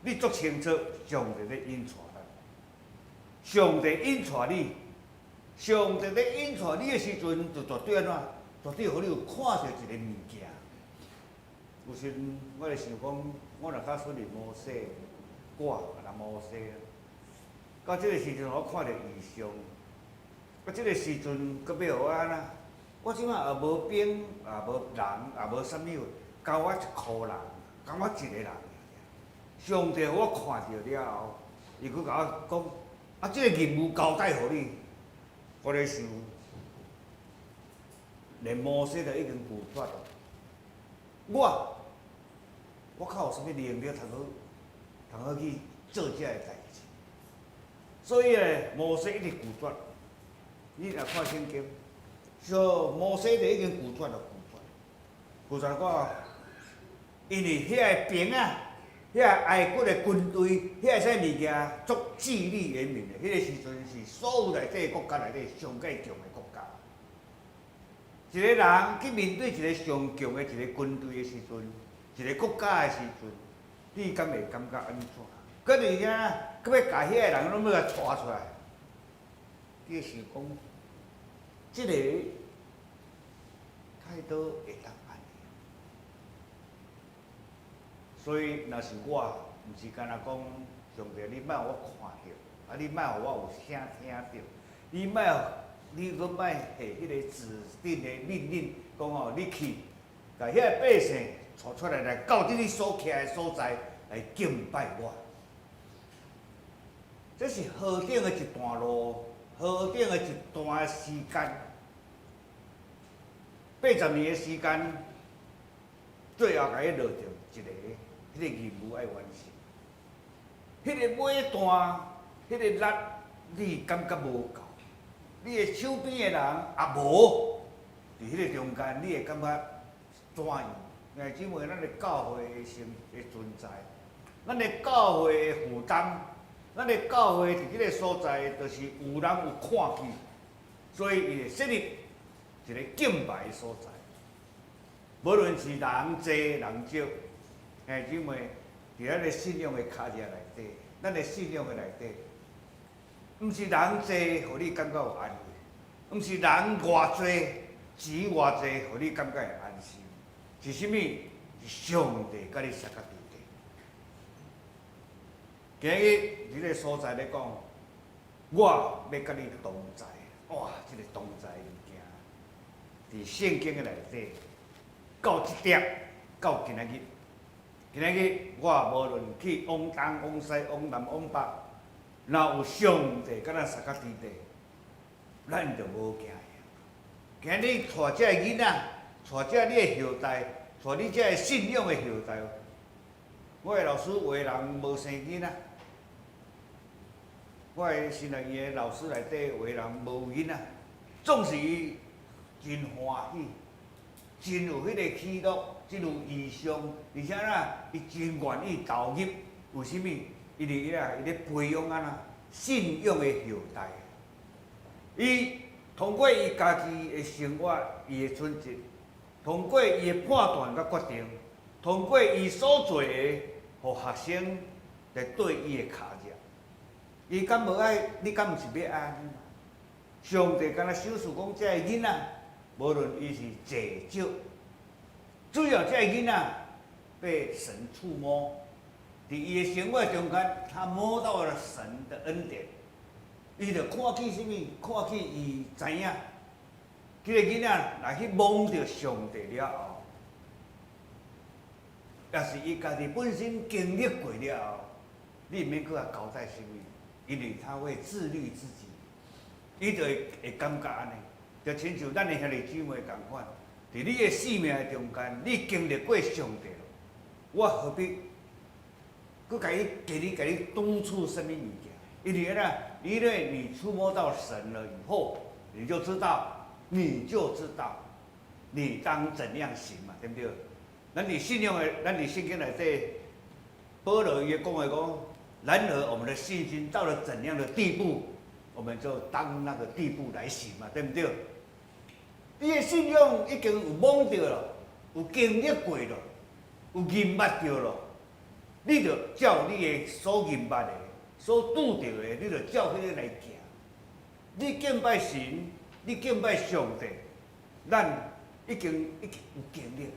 D: 你足清楚，上帝咧引帶咱。上帝引帶你，上帝咧引帶你的時陣，就絕對按怎？絕對予你有看著一個物件。有時我咧想講，我若假使是摩西，我若摩西，到這个時陣我看著異象，啊，這个時陣閣欲予我按怎？我這擺也無兵，也無人，也無啥物，交我一箍人，交我一个人。上帝予我看著了後，伊閣共我講，啊，這个任務交代予你，我咧想，連摩西都已經拒絕了。我較有啥物能力通好，通好去做這个代誌？所以咧，摩西一直拒絕。你若看聖經，說摩西就已經拒絕了，拒絕，拒絕講，因為遐个兵啊，遐个埃及的軍隊，遐個啥物件足紀律嚴明的，彼个時陣是所有內底國家內底上蓋強的國家。一個人去面對一個上強的一個軍隊的時陣，一個國家的時陣，你敢會感覺按怎？閣佇遐，閣欲共遐個人攏欲共帶出來，你會想講，這个態度會當按呢？所以，若是我，毋是干焦講上帝，你莫予我看著，啊，你莫予我有聲聽著，你莫，你閣莫下彼個指定的命令，講吼，你去，共遐个百姓帶出來，來到佇你所徛的所在來敬拜我。這是何等的一段路，何等的一段時間，80年的時間，最後共伊落著一个，彼个任務愛完成。彼个尾段，彼个力，你感覺無夠，你的手邊的人也無，佇彼個中間，你會感覺怎樣？兄弟姊妹，咱的教會的生的存在，咱的教會的負擔，咱的教會佇這个所在，就是有人有看見，所以伊會設立一個敬拜的所在。無論是人濟人少，兄弟姊妹，佇咱的信仰的跤跡內底，咱的信仰的內底，毋是人濟，予你感覺有安慰；毋是人偌濟，錢偌濟，予你感覺會安心。是啥物？是上帝佮你相佮佇底。今日佇這个所在咧講，我欲佮你同在。哇，這个同在物件，佇聖經的內底，到這點，到今仔日，今仔日我無論去往東、往西、往南、往北，若有上帝佮咱相佮佇咧，咱就無驚的。今日帶這个囡仔，帶這你的後代，帶你這个信仰的後代。我的老師有的人無生囡仔，我的神學院的老師內底有的人無囡仔，總是伊真歡喜，真有彼个喜樂，真有異象，而且啦，伊真願意投入。為啥物？因為伊啊，伊咧培養按怎信仰的後代。伊通過伊家己的生活，伊的準則，通過伊的判斷佮決定，通過伊所做的，予學生來綴伊的跤跡。伊敢無愛？你敢毋是欲按呢？上帝敢若賞賜講，這个囡仔，無論伊是濟少，主要這个囡仔被神觸摸，佇伊的生活中間，他摸到了神的恩典。伊就看見啥物？看見伊知影，這个囡仔若去摸著上帝了後，也是伊家己本身經歷過了後，你毋免閣共交代啥物，因為他會自律自己，伊就會會感覺按呢，就親像咱的兄弟姊妹仝款，佇你的生命的中間，你經歷過上帝，我何必閣共你給你共你敦促啥物物件？因為呢，因為你觸摸到神了以後，你就知道，你就知道，你當怎樣行嘛，對毋對？咱佇信仰的，咱佇聖經內底，保羅伊講的講，然而我們的信心到了怎樣的地步，我們就當那個地步來行嘛，對毋對？你的信仰已經有摸著了，有經歷過了，有認捌著了，你就照你的所認捌的、所拄著的，你就照彼個來行。你敬拜神，你敬拜上帝，咱已經已經有經歷。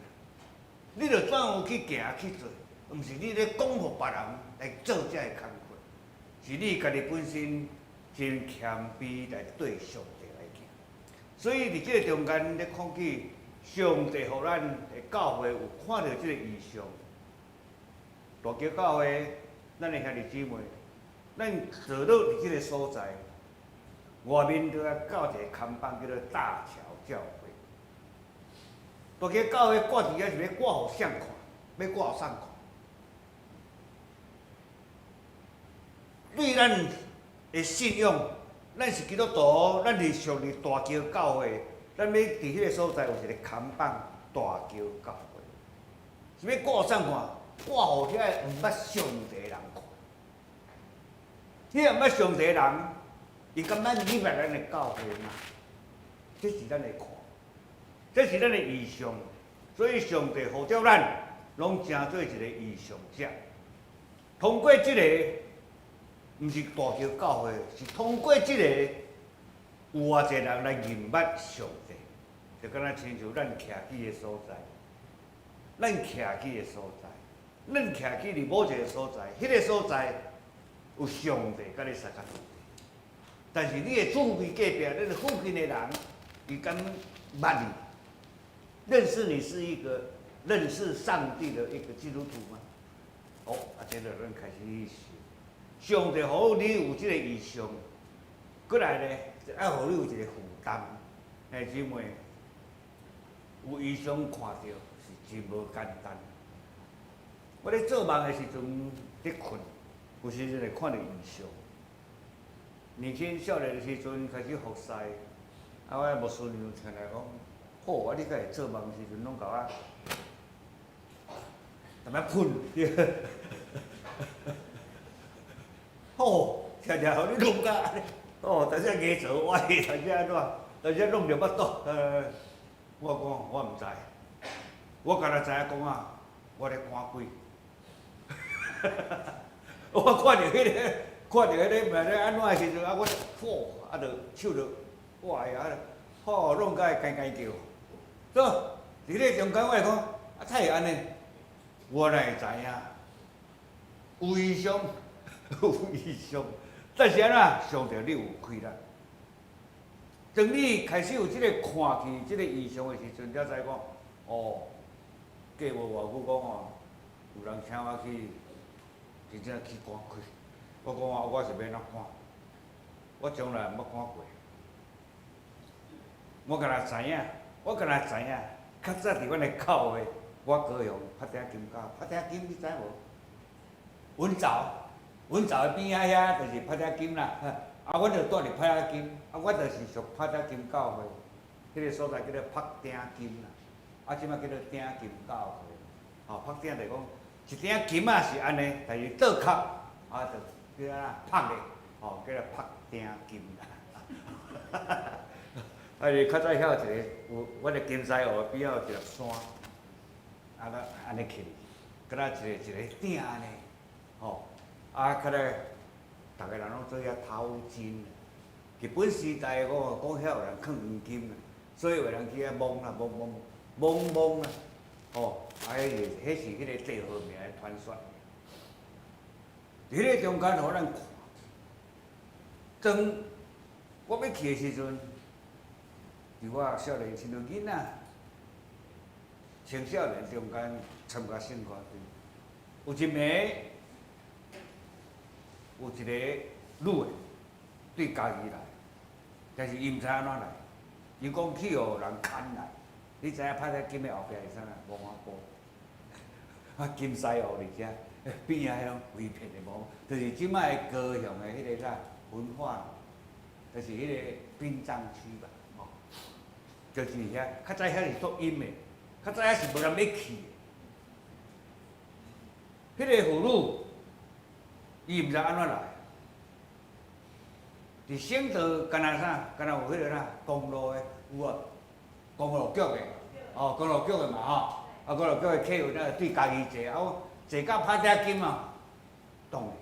D: 你就怎樣去行去做，毋是你咧講予別人來做這个工課，是你家己本身真謙卑來對上帝來行。所以佇這个中間，咧看見上帝予咱的教會有看著這个異象。大橋教會，咱的兄弟姊妹，咱坐落佇這个所在，外面都愛掛一个看板，叫做大橋教會。大橋教會掛佇遐是欲掛予誰看？欲掛予誰看？對咱的信仰，咱是基督徒，咱是屬於大橋教會，咱欲佇彼个所在有一个看板，大橋教會，是欲掛予誰看？掛予遐个毋捌上帝的人看。彼个毋捌上帝的人，伊敢捌入來咱的教會嗎？這是咱的看，這是咱的異象，所以上帝呼召咱，攏成做一個異象者。通過這個，毋是大橋教會，是通過這個，有偌濟人來認捌上帝，就敢若親像咱徛起的所在，咱徛起的所在，咱徛起佇某一個所在，彼個所在有上帝佮你相佮。但是你的厝邊隔壁，咱的附近的人，伊敢捌你？認識你是一個認識上帝的一個基督徒嗎？哦，啊，這就咱開始去想，上帝予你有這個異象，過來呢，就愛予你有一個負擔。兄弟姊妹，有異象看著是真無簡單。我咧做夢的時陣咧睏，有時陣會看著異象。年輕少年的時陣開始服侍，啊，我牧師娘聽來講，好啊，你敢會做夢時陣攏共我踮遐噴，好，聽聽予你弄甲按呢，哦，當時牙槽歪，當時按怎，當時弄著腹肚，我講我毋知，我敢若知影講啊，我咧趕鬼，我看著彼個，看著彼個毋知咧按怎的時陣，啊，我吼，啊，就手就哇呀，吼，弄甲會干干叫。做，佇咧中間我會講，啊，哪會按呢？我哪會知影？有異象，有異象，但是按怎？上帝你有開啦。當你開始有這個看見這個異象的時陣，才知講，哦，過無偌久講哦，有人請我去，真正去趕鬼。我講啊，我是欲按怎看？我從來毋捌看過。我敢若知影，我敢若知影，較早佇阮的教會，我高雄拍鼎金教，拍鼎金你知無？溫巢，溫巢的邊仔遐就是拍鼎金啦。啊，阮就住佇拍鼎金，啊，我就是屬拍鼎金教會，彼個所在叫做拍鼎金啦。啊，這擺叫做鼎金教會。吼，拍鼎就是講一鼎金仔是按呢，但是倒殼啊，就叫按怎拍咧，吼，叫做拍鼎金啦。啊，是較早遐有一个有，阮的金西湖邊仔有一粒山，啊，咱按呢起，敢若一个一个鼎按呢，吼，啊，較咧，逐个人攏做遐淘金。日本時代我講遐有人囥黃金啦，所以有人去遐摸啦，摸摸摸摸啦，吼，啊，彼是彼個地號名的傳說。佇彼個中間，予咱看，當我欲去的時陣，佇我少年親像囡仔，青少年中間參加聖歌隊，有一暝有一個女的對家己來，但是伊毋知按怎來，伊講去予人牽來。你知影拍鼎金的後壁是啥？墓仔埔，啊金西湖佇遮邊仔彼種規片的墓，就是這擺高雄的彼個啥文化，就是彼個殯葬區吧，吼，就是遐。較早遐是足陰的，較早遐是無人欲去的。彼個婦女，伊毋知按怎來，佇省道敢若啥，敢若有彼個啥公路的，有無？公路局的，哦，公路局的嘛吼，啊，公路局的客運啊，對家己坐，啊，我坐到拍鼎金啊，擋的，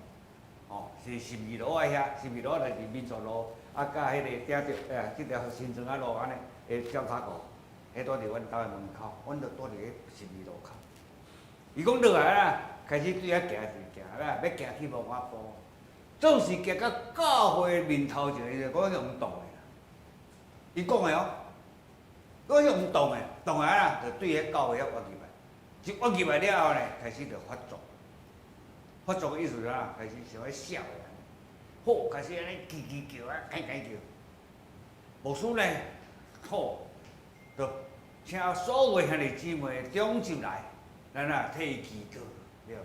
D: 哦，是十二路仔遐，十二路仔就是民族路，啊，佮彼個鼎著，哎，這條新莊仔路按呢，的交叉口，彼拄佇阮兜的門口，阮就住佇彼十二路口。伊講落來啦，開始對遐行是行啦，欲行去墓仔埔，總是行到教會面頭前，伊就講用擋的啦。伊講的哦。我用擋的，擋來啦，就對彼教會遐挖入來，一挖入來了後呢，開始就發作。發作的意思是啥？開始像咧痟的，好，開始按呢吱吱叫啊，吱吱叫。牧師呢，好，就請所有兄弟姊妹總入來，咱啊替伊祈禱了。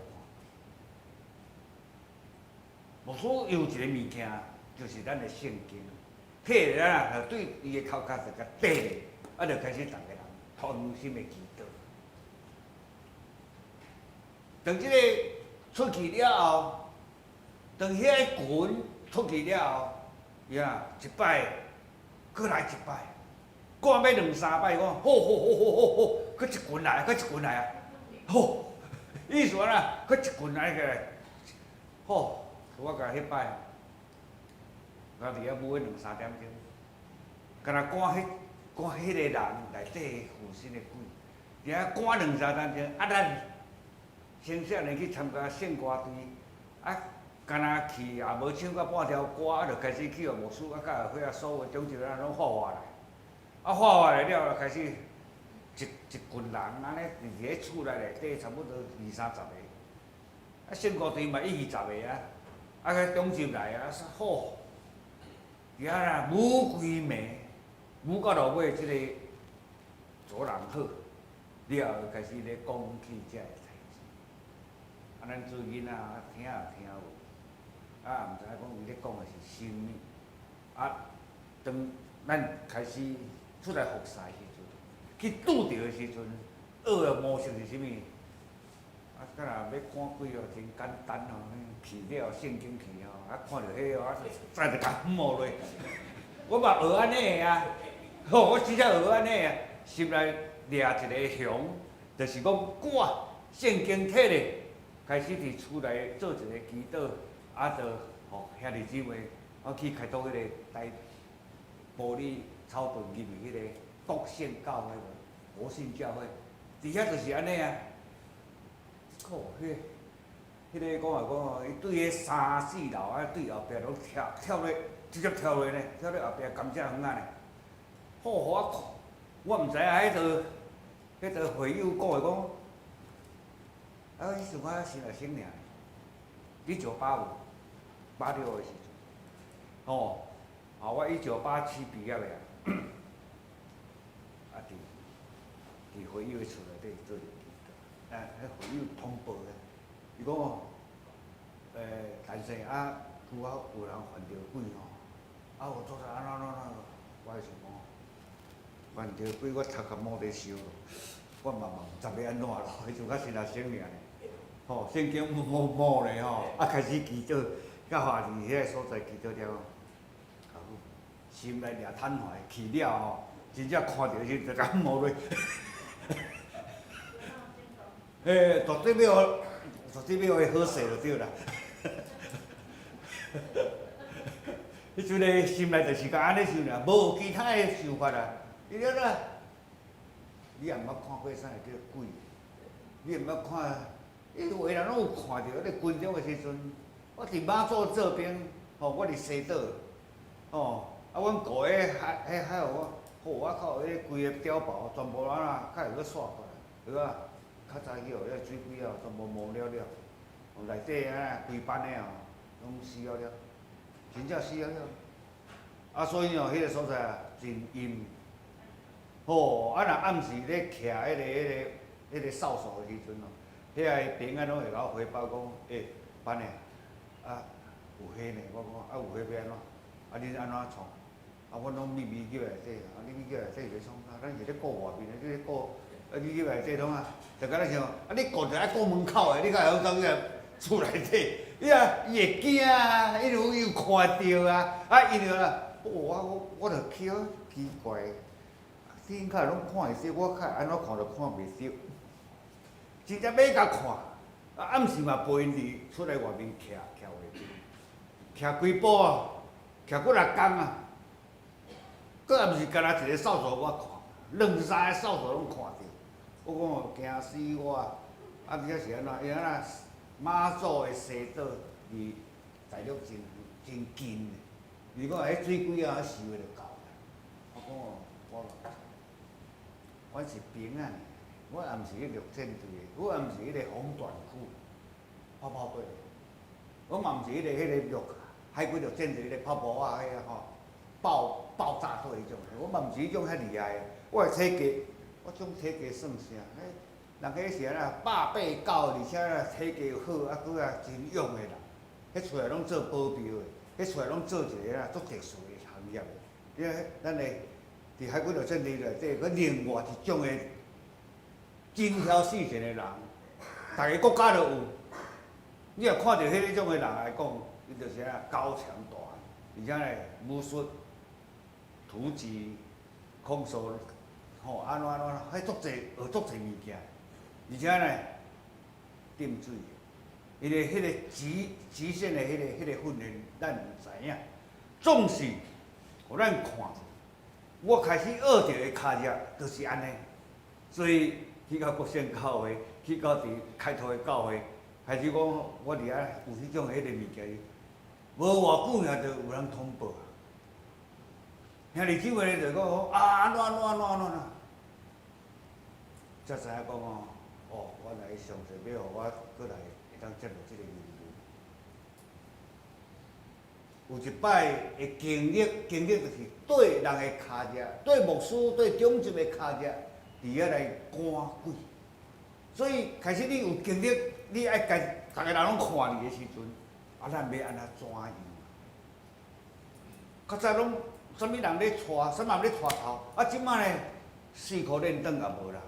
D: 牧師有一個物件，就是咱的聖經，提來啊，就對伊的頭殼就共綴。啊，就開始逐个人同心的祈禱。當這個出去了後，當彼个群出去了後，伊啊一擺，閣來一擺，趕欲兩三擺，講好好好好好好，閣一群來，閣一群來啊！好，意思按怎？閣一群來起來，好，我共彼擺，我佇遐舞彼兩三點鐘，敢若趕彼。趕彼个人內底附身的鬼，佇遐趕兩三點鐘，啊，咱青少年去參加聖歌隊，啊，敢若去也無唱到半條歌，啊，就開始去予牧師啊，佮伙仔所有長執啊攏發話來，啊，發話來了，開始一一群人按呢佇咧厝內內底差不多二三十個，啊，聖歌隊嘛一二十個啊，啊，個長執來啊，好，佇遐啦舞規暝。舞到落尾，這個做人好，了後開始咧講起這个代誌。啊，咱做囡仔聽也聽無，啊，毋知影講伊咧講的是啥物。啊，當咱開始出來服侍的時陣，去拄著的時陣，學的模式是啥物？啊，敢若欲趕鬼哦，真簡單哦，去了聖經去哦，啊，看著彼個啊，再就共摸落。我嘛學按呢的啊。吼！我真正學按呢啊，心內掠一个熊，就是講我聖經提咧，開始佇厝內做一个祈禱，啊，就予兄弟姊妹，我去開拓彼個台埔里草屯入去彼个國聖教會無？國信教會，佇遐就是按呢啊。靠，彼個講來講哦，伊對彼三四樓啊，對後壁攏跳跳咧，直接跳落呢，跳咧後壁甘蔗園仔呢。好，予我看，我毋知影彼个會友講的講，啊，彼時我新來省爾，1985， 86的時陣，吼，啊，我1987畢業的啊，佇會友的厝內底做祈禱，啊，彼會友通報的，伊講哦，陳生啊，拄仔有人犯著鬼吼，啊有做啥按怎按怎按怎，我就想講，犯著鬼，我頭殼毛佇燒，我嘛毋知欲按怎咯，彼陣較新阿生爾呢，吼，聖經無無咧吼，啊開始祈禱，甲華佇彼个所在祈禱了後，心內掠坦懷去了吼，真正看著時就共摸落，嘿，絕對欲予，絕對欲予伊好勢就對啦。彼陣咧心內就是共按呢想爾，無其他的想法啊。伊了啦，你也毋捌看過啥會叫鬼，你也毋捌看，伊有的人攏有看著，咧軍中的時陣，我佇馬祖做兵，吼，我佇西島，吼，啊，阮顧彼海，彼海我，吼，我靠，彼規个碉堡全部安怎，較會閣煞過來，對啊，較早去予彼個水鬼啊，全部磨了了，內底啊規班的哦，攏死了了，真正死了了。啊，所以哦，彼個所在啊，真陰。吼，啊，若暗時咧徛彼個哨所的時陣哦，遐个兵仔攏會共我回報講，欸，班的，啊，有火呢，我講啊，有火欲按怎？啊，恁按怎創？啊，阮攏秘密入來底，啊，你入來底是咧創啥？咱是咧顧外面的，你咧顧，啊，你入來底創啊？就敢若像，啊，你顧著愛顧門口的，你敢會曉走入來厝內底？伊啊，伊會驚啊，因為伊有看著啊，啊，因為啊，哦，我就去奇怪。恁較攏看會著，我較按怎看都看袂著。真正欲共看，啊暗時嘛陪𪜶佇出來外面徛徛袂徛幾晡啊，徛幾若工啊，閣也毋是干焦一个哨所我看，兩三个哨所攏看著。我講哦，驚死我！啊，這是按怎？因為按怎馬祖的西島離大陸真真近的，如果彼水鬼仔收就夠啦。我講哦，我嘛毋知。阮是兵仔爾，我也毋是去陸戰隊的，我也毋是彼个防彈區泡泡隊的，我嘛毋是彼个陸海軍陸戰隊彼个泡泡仔彼个吼爆炸隊彼種的，我嘛毋是彼種遐厲害的。我的體格，我種體格算啥？彼人彼是按怎百八九，而且體格好，啊閣啊真勇的人，彼出來攏做保鏢的，彼出來攏做一个啊足特殊的行業的。你看咱的。佇海軍陸戰隊內底，閣另外一種的精挑細選的人，逐个國家都有。你若看著彼種的人來講，伊就是按怎高強大漢，而且呢武術、突擊、空手，吼按怎按怎，彼足濟學足濟物件，而且呢浸水，因為彼個極限的彼個訓練，咱毋知影。總是予咱看。我開始學著的跤跡就是按呢，所以去到國聖教會，去到佇開拓的教會，開始講我佇遐有彼種彼个物件，無偌久爾就有人通報。兄弟姊妹就講啊，按怎按怎按怎按怎，才知影講哦，哦，原來上帝欲予我閣來會當接受這个任務。有一擺的經歷，經歷就是對人的跤跡，對牧師、對長執的跤跡，佇遐來趕鬼。所以開始你有經歷，你愛共逐个人攏看你的時陣，啊，咱欲按怎怎樣？較早攏啥物人咧帶，啥物人咧帶頭，啊，這擺呢，四箍連轉也無人，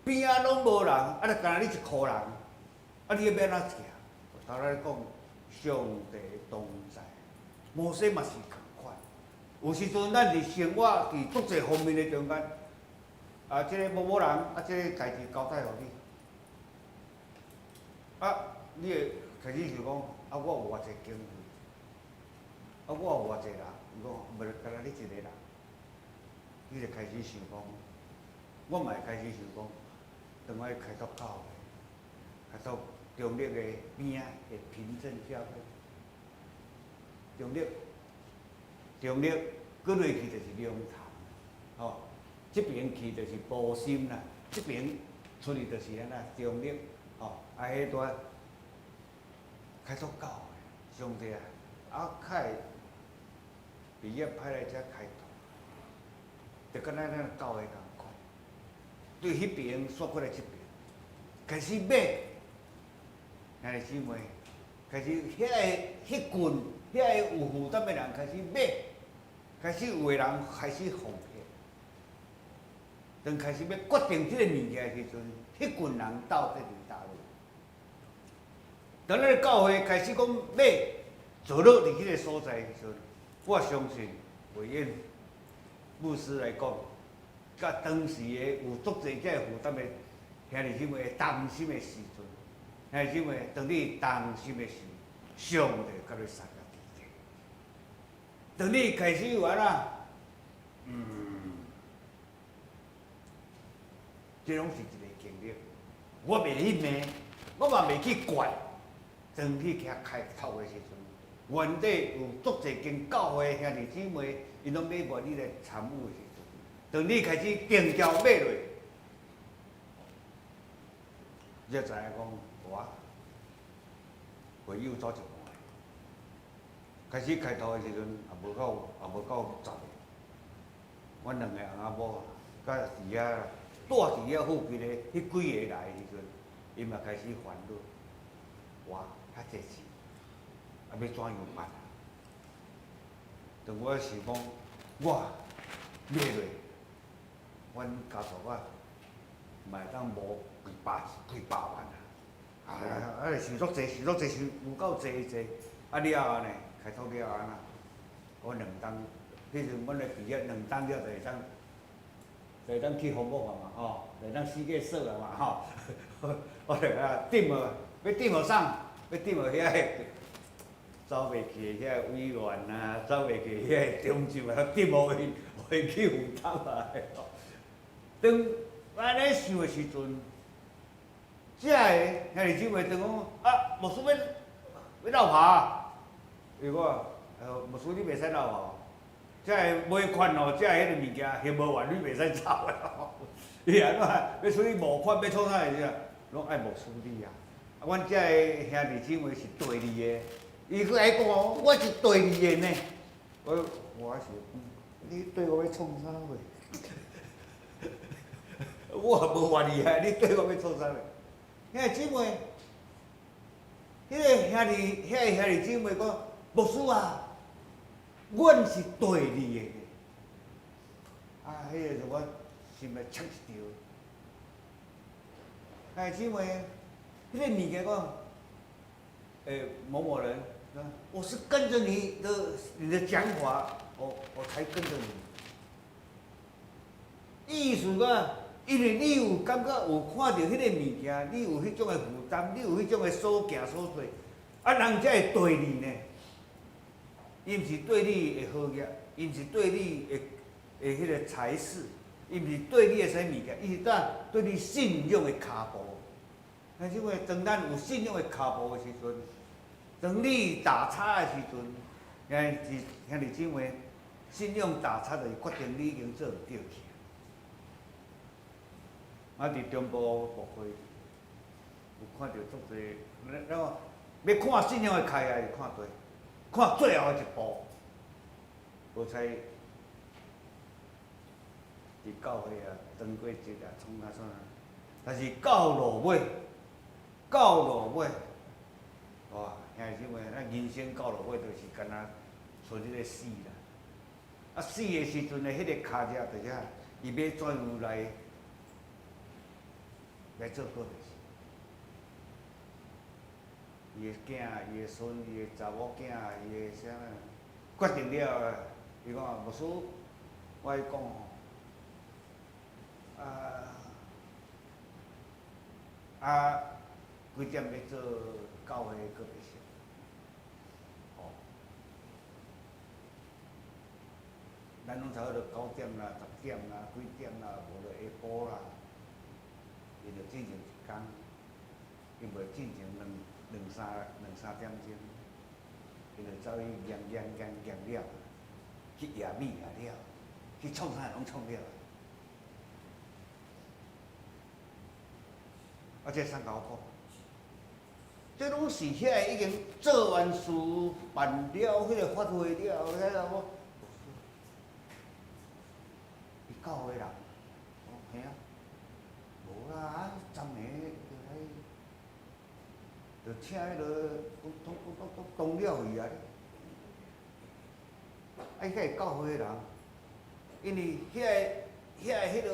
D: 邊仔攏無人，啊，就干焦你一箍人，啊，你欲按怎行？我頭來講。上帝同在，摩西嘛是仝款。有時陣咱佇生活佇足濟方面的中間，啊，這個某某人，啊，這個代誌交代予你，啊，你會開始想講，啊，我有偌濟經費，啊，我有偌濟人，伊講無，干焦你一個人，你就開始想講，我嘛會開始想講，當我開拓教會，開拓。中壢的邊仔的平鎮教會，中壢，中壢，閣落去就是龍潭，吼，這邊去就是埔心啦，這邊出去就是按怎中壢，吼，啊，彼段開拓教會，上帝啊，啊，較會畢業歹來遮開拓，就敢若咱教會仝款，對彼爿煞過來這爿，開始買，兄弟姊妹，開始遐个彼群遐个有負擔的人開始買，開始有的人開始放棄。當開始欲決定這个物件的時陣，彼群人到底佇佗位？當咱的教會開始講欲坐落佇彼个所在的時陣，我相信偉燕牧師來講，佮當時的有足濟這个負擔的兄弟姊妹會擔心的時陣，兄弟姊妹，當你擔心的時，上帝佮你相佮佇咧。當你開始有按怎，這攏是一个經歷，我袂去罵，我嘛袂去怪。當去遐開拓的時陣，原底有足濟間教會兄弟姊妹，𪜶攏欲願意來參與的時陣，當你開始定調買落，你才知影講，哇，會友走一半。開始開拓的時陣，也無夠10個。阮兩個翁仔某，佮佇遐住佇遐附近的彼幾个來的時陣，𪜶嘛開始煩惱，哇，遐濟錢，啊欲怎樣辦啊？當我想講，我買落，阮家族啊，嘛會當募幾百幾百萬啊！啊啊！想足濟，想足濟，想有夠濟濟，啊了後呢，開拓了後按怎？我兩冬，彼陣阮來畢業兩冬了就會當去紅木啊嘛吼，就會當四界踅啊嘛吼。我就啊踮予，欲踮予啥？欲踮予遐個走袂去的遐個委員啊，走袂去遐個中執啊，踮予伊，予伊去負擔啊。當我按呢想的時陣，遮个兄弟姊妹就講啊，牧師欲欲落跑，伊講牧師你袂使落跑，遮个買款哦，遮个彼个物件還無完，你袂使走的哦。伊按怎欲出去募款，欲創啥的時攏愛牧師你啊。啊，阮遮个兄弟姊妹是綴字的，伊閣愛講哦，我是綴字的呢。我是，你對我欲創啥貨？我也無偌厲害，你對我欲創啥貨？兄弟姊妹，彼个兄弟，遐个兄弟姊妹講，牧師啊，阮是綴字的。啊，彼个時我心內搋一著。兄弟姊妹，彼个物件講，某某人，我是跟着你的講法，我才跟着你。意思講，因為你有感覺有看著彼个物件，你有彼種的負擔，你有彼種的所行所做，啊，人才會綴你呢。伊毋是對你的好業，伊毋是對你的的彼个才識，伊毋是對你的啥物件，伊是當對你信仰的跤步。但是因為當咱有信仰的跤步的時陣，當你打岔的時陣，兄弟姊妹，信仰打岔就是決定你已經做毋對去。我佇中部牧會有看著足濟，咱講欲看信仰的開啊，是看對，看最後的一步，無彩佇教會啊，當過節啊，創啊創啊，但是到落尾，到落尾，哇，兄弟姊妹，咱人生到落尾就是敢若賰彼个死啦。啊，死的時陣的彼个跤跡佇遐，伊欲怎樣來做倒就是？伊的囝、伊的孫、伊的查某囝、伊的啥物，決定了，伊講牧師，我愛講吼，啊啊，幾點欲做教會告別式？吼，咱攏差不多9點啦、10點啦、幾點啦，無就下晡啦。伊就進前一工，伊袂進前兩三點鐘，伊就走去驗驗驗驗了，去驗米也了，去創啥攏創了。啊，這啥共我講？這攏是遐个已經做完事、辦了彼個法會了後，遐個伊教會人，哦，嘿啊，無啦，啊，昨暝就來，就請彼个攏攏攏攏動了去啊！啊，彼個教會的人，因為遐个遐个彼个，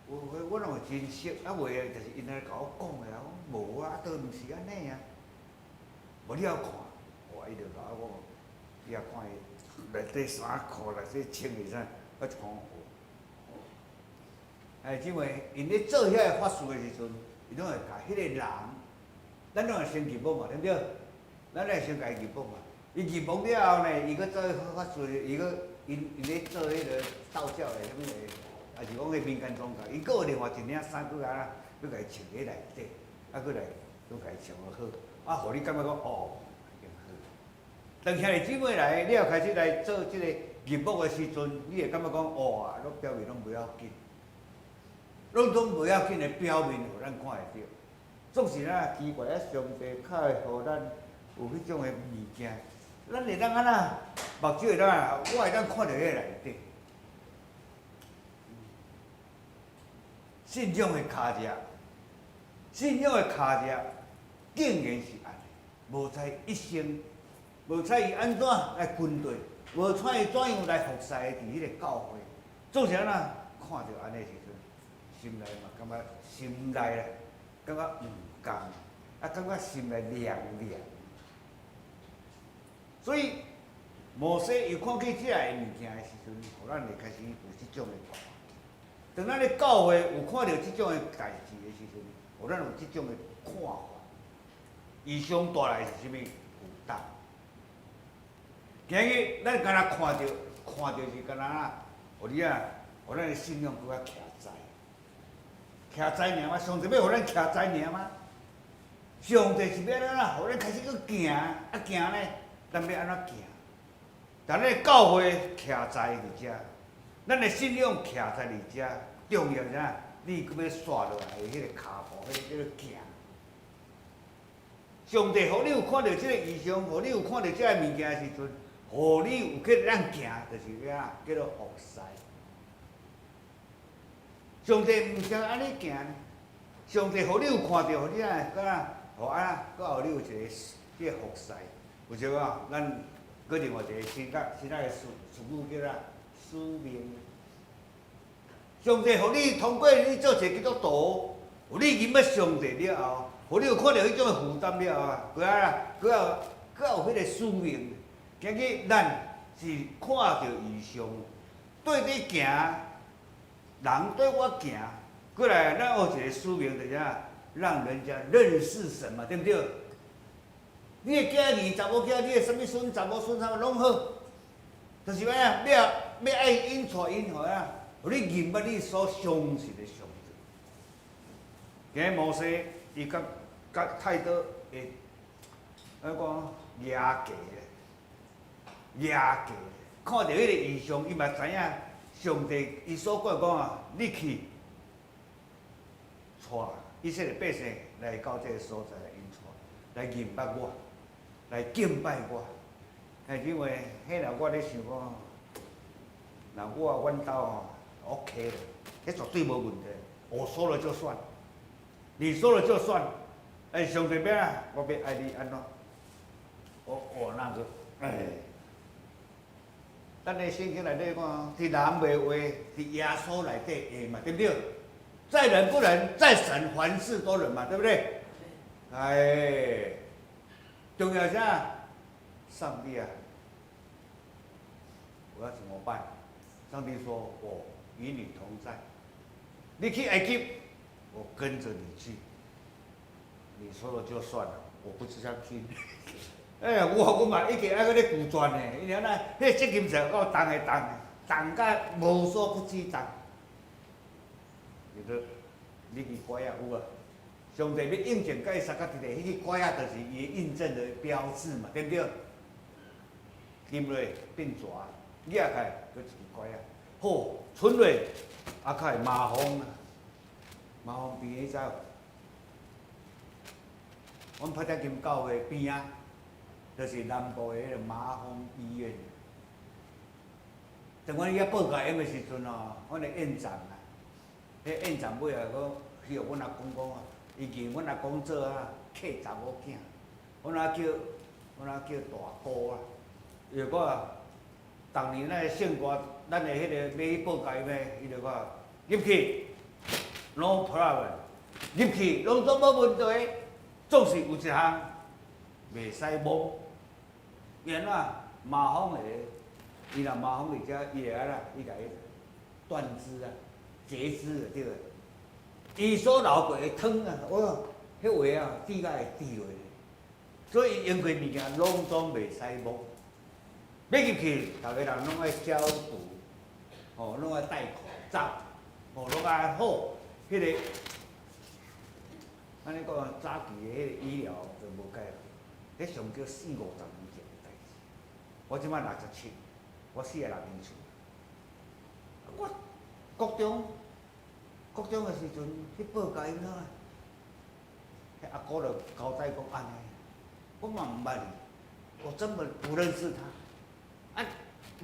D: 有我攏會真熟，啊袂就是𪜶來共我講的啊，講無啊，都毋是按呢啊。無你猶看，哇！伊就共我講，伊也看伊內底衫褲內底穿的啥，我一看，哦，哎，因為𪜶咧做遐个法事的時陣，伊攏會共彼個人，咱攏會先入墓嘛，對毋對？咱會先共伊入墓嘛。伊入墓了後呢，伊閣做法事，伊閣𪜶𪜶咧做彼个道教的啥物的，抑是講彼民間宗教，伊閣有另外一領衫，閣按怎，閣共伊穿佇內底，啊，閣來閣共伊穿好，啊，予你感覺講哦，已經好。當兄弟姊妹來了開始來做這個入墓的時陣，你會感覺講哇，攏表面攏無要緊，攏總無要緊的表面，予咱看會著。總是咱奇怪啊，上帝較會予咱有彼種的物件，咱會當按怎目睭會當啊，我會當看著彼个內底。信仰的跤跡，信仰的跤跡，竟然是按呢，無知一生，無知伊按怎來跟隨，無知伊怎樣來服侍佇彼个教會，總是按怎看著按呢時陣，心內嘛感覺心內啦，感覺毋甘，啊感覺心內涼涼。所以摩西伊看見這个物件的時陣，予咱會開始有這種的看法。當咱咧教會有看著這種的代誌的時陣，予咱有這種的看法。異象帶來是啥物負擔？今日咱敢若看著，看著是敢若啊，予你啊，予咱的信仰閣較徛在，徛在爾嗎？上帝欲予咱徛在爾嗎？上帝是欲按怎？予咱開始閣行，啊行呢？咱欲按怎行？但咱的教會徛在佇遮，咱的信仰徛在佇遮，重要啥？你閣欲煞落來的彼個跤步，彼个叫做行。上帝予你有看著這个異象，予你有看著這个物件的時陣，予你有去咱行，就是啥？叫做服侍。上帝毋是按呢行，上帝予你有看著，予你啊，閣啊，予啊，閣予你有一个這个服侍。有時啊，咱閣另外一个新個新仔的詞詞語叫啥？使命。上帝予你通過你做一个基督徒，予你認捌上帝了後，予你有看著彼種的負擔了後啊，閣啊，閣有閣有彼个使命。今日咱是看著異象，對你行，人對我行，過來咱有一個使命，就是啥？讓人家認識神嘛，對毋對？你的囝兒、查某囝，你的啥物孫、查某孫，啥物攏好，就是按呢，欲欲愛𪜶帶𪜶予啊，予你認捌你所相信的上帝。今日摩西伊佮佮太多的，按怎講壓格壓格，看著彼个異象，伊嘛知影上帝伊所講講啊，你去帶以色列百姓來到這个所在來𪜶帶來認捌我，來敬拜我。哎，因為彼若我咧想講，若我阮兜吼 OK 啦，彼絕對無問題。我說了就算，你說了就算。哎，上帝欲按怎，我欲愛你按怎？我我那個，哎，咱的聖經內底講，佇人袂話，佇耶穌內底會嘛，對毋對？在人不能，在神凡事都能嘛，對不對？哎，重要啥？上帝啊，我要怎麼辦？上帝說：我與你同在。你去埃及，我跟着你去。你說了就算了，我不是想聽。哎，我我嘛一定愛閣咧拒絕呢，因為按怎，彼個責任是夠重的重，重甲無所不知重。你說你支拐仔有啊？上帝欲印證佮伊相佮佇咧，彼支拐仔就是伊的印證的標誌嘛，對毋對？沉落變蛇，舉起來閣一支拐仔，好，伸落啊，較會麻風啊，麻風病你知無？阮帕特金教會邊仔，就是南部的彼个麻風醫院。當阮遐報教音的時陣吼，阮的院長啊，彼院長尾仔閣去予阮阿公講啊，伊認阮阿公做啊契查某囝，阮仔叫大姑啊，伊就講啊，逐年咱的聖歌，咱的彼個欲去報教音的，伊就講入去，no problem，入去攏總無問題，總是有一項袂使摸，伊按怎麻風的，伊若麻風佇遮，伊會按怎？伊共伊斷肢啊，截肢就對了。伊所流過的湯啊，哦，彼話啊，滴甲會滴落來，所以用過物件攏總袂使摸。欲入去，逐个人攏愛消毒，吼，攏愛戴口罩，吼，攏愛好。彼个，按呢講，早期的彼个醫療就無解啦。彼上叫四五十年前的代誌。我這擺67，我46間厝。我國中，國中的時陣去報教音啊，彼阿姑就交代講按呢，我嘛毋捌伊，我根本不認識他。啊，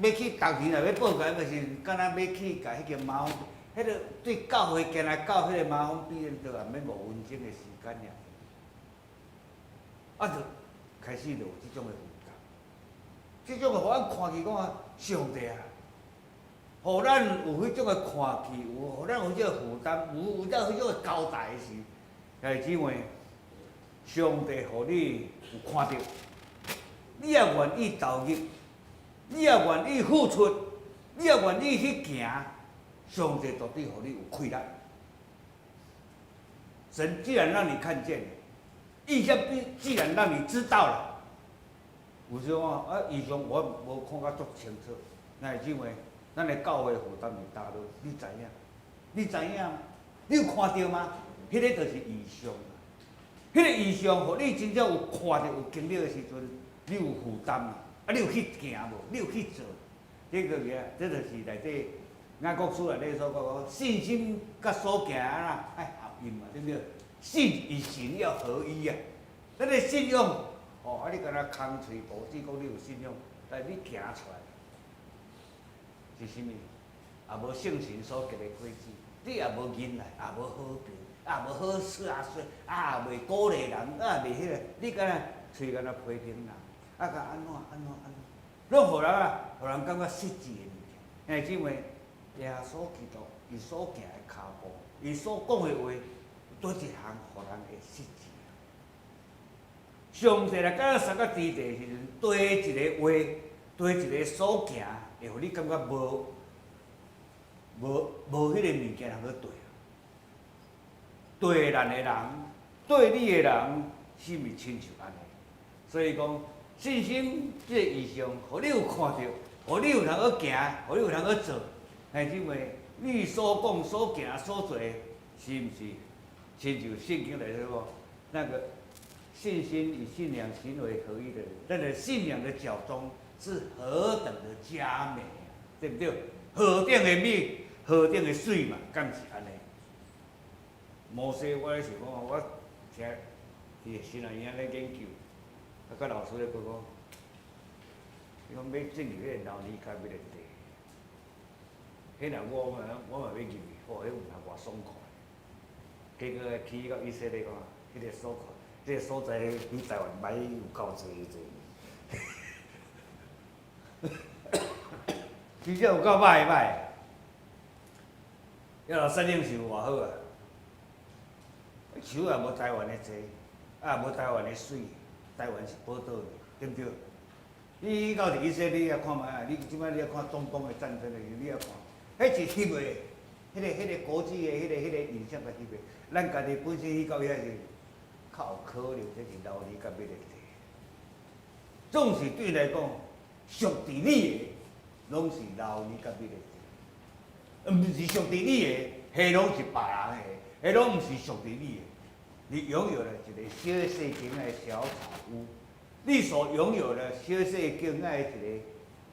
D: 欲去逐年若欲報教音的時陣，敢若欲去共彼間麻風，彼个對教會行來到彼个麻風病院，都也免5分鐘的時間爾。啊，就開始就有這種的負擔，這種的予阮看見講啊，上帝啊，予咱有彼種的看見，有予咱有彼種的負擔，有有彼種的交代的時，兄弟姊妹，上帝予你有看著，你也願意投入，你也願意付出，你也願意去行，上帝到底予你有氣力。神既然讓你看見，異象必既然讓你知道了，有時講啊，異象我無看甲足清楚，那是因為咱的教會負擔佇佗落，你知影？你知影？你有看著嗎？彼个就是異象。彼个異象，予你真正有看著、有經歷的時陣，你有負擔啊！啊，你有去行無？你有去做？這個嘢，這就是內底雅各書內底所講，信心佮所行啊，愛合一嘛，對不對？信與行要合一啊！咱的信仰，吼，啊，你敢若空喙吐舌講你有信仰，但是你行出來是啥物？也無聖神所結的果子，你也無忍耐，也無和平，也無好說啊說，啊也袂鼓勵人，啊也袂彼个，你敢若喙敢若批評人，啊共按怎按怎按怎，攏予人啊，予人感覺失志的物件。兄弟姊妹，耶穌基督伊所行的跤步，伊所講的話，佗一項予人會失志。上帝若敢若殺到佇地的時陣，對一个話，對一个所行，會予你感覺無無無彼个物件通去綴。綴咱的人，綴你的人，是毋是親像按呢？所以講，信心這个異象，予你有看著，予你有通去行，予你有通去做。兄弟姊妹，你所講、所行、所做，是毋是親像聖經內底講那個信心與信仰行為合一的人，咱的信仰的腳蹤是何等的佳美啊，對不對？何等的美，何等的媠嘛，敢是按呢？摩西，我咧想講，我聽佇神學院咧研究，啊，佮老師咧講講，伊講欲進入彼个老年甲欲來地，彼若我嘛，我嘛欲入去，吼，彼有通偌爽快。結果去到以色列講，彼个所這个所在比台灣歹有夠濟濟。真正有夠歹歹。耶路撒冷是有偌好啊？樹也無台灣的濟，啊也無台灣的媠，台灣是寶島，對毋對？你到佇以色列你也看覓啊？你這擺你也看中東的戰爭的時候，你也看，彼是翕的，彼个國際的彼个影像來翕的。咱家己本身去到遐是較有可能，這是老二佮欲來地。總是對來講，屬佇你的，攏是老二佮欲來地。毋是屬佇你的，彼攏是別人的，彼攏毋是屬佇你的。你擁有了一个小細間的小草屋，你所擁有的小細間的一个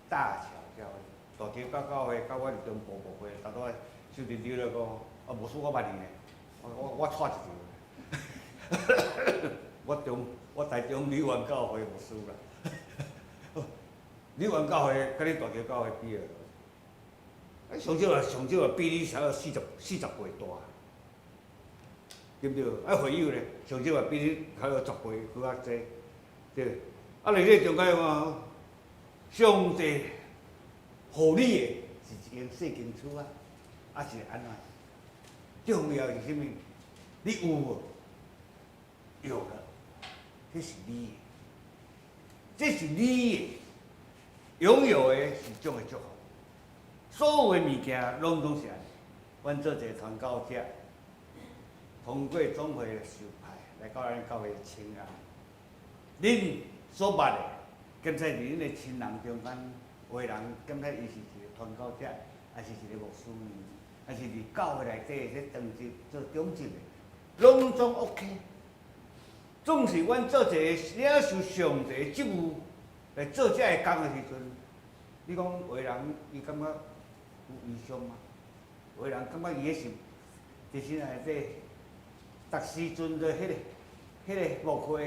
D: 大橋教會，大家到教會，到阮中部牧會，逐擺收陣長咧講，啊，無輸我捌你呢，我我帶一條。我台中女元教會牧師啦。女元教會佮你大橋教會比啊，上少啊，上少啊，比你少40倍大，對毋對？啊，會友咧，上少啊，比你較10倍閣較濟，對。啊，佇這中間嘛，上帝予你的是一間細間厝啊，啊是按怎？重要是啥物？你有無？有了，這是你的，這是你的，擁有的是種的祝福。所有的物件攏總是按呢。阮做一個傳教者，通過總會的授派來到咱教會請安。恁所捌的，敢若佇恁的親人中間，有的人敢若伊是一個傳教者，還是一個牧師呢？還是佇教會內底咧當職做長執的，攏總 OK。總是阮做一個領受上帝的職務來做這个工的時陣，你講有的人伊感覺有異常嗎？有的人感覺伊彼是佇心內底，逐時陣的彼個牧會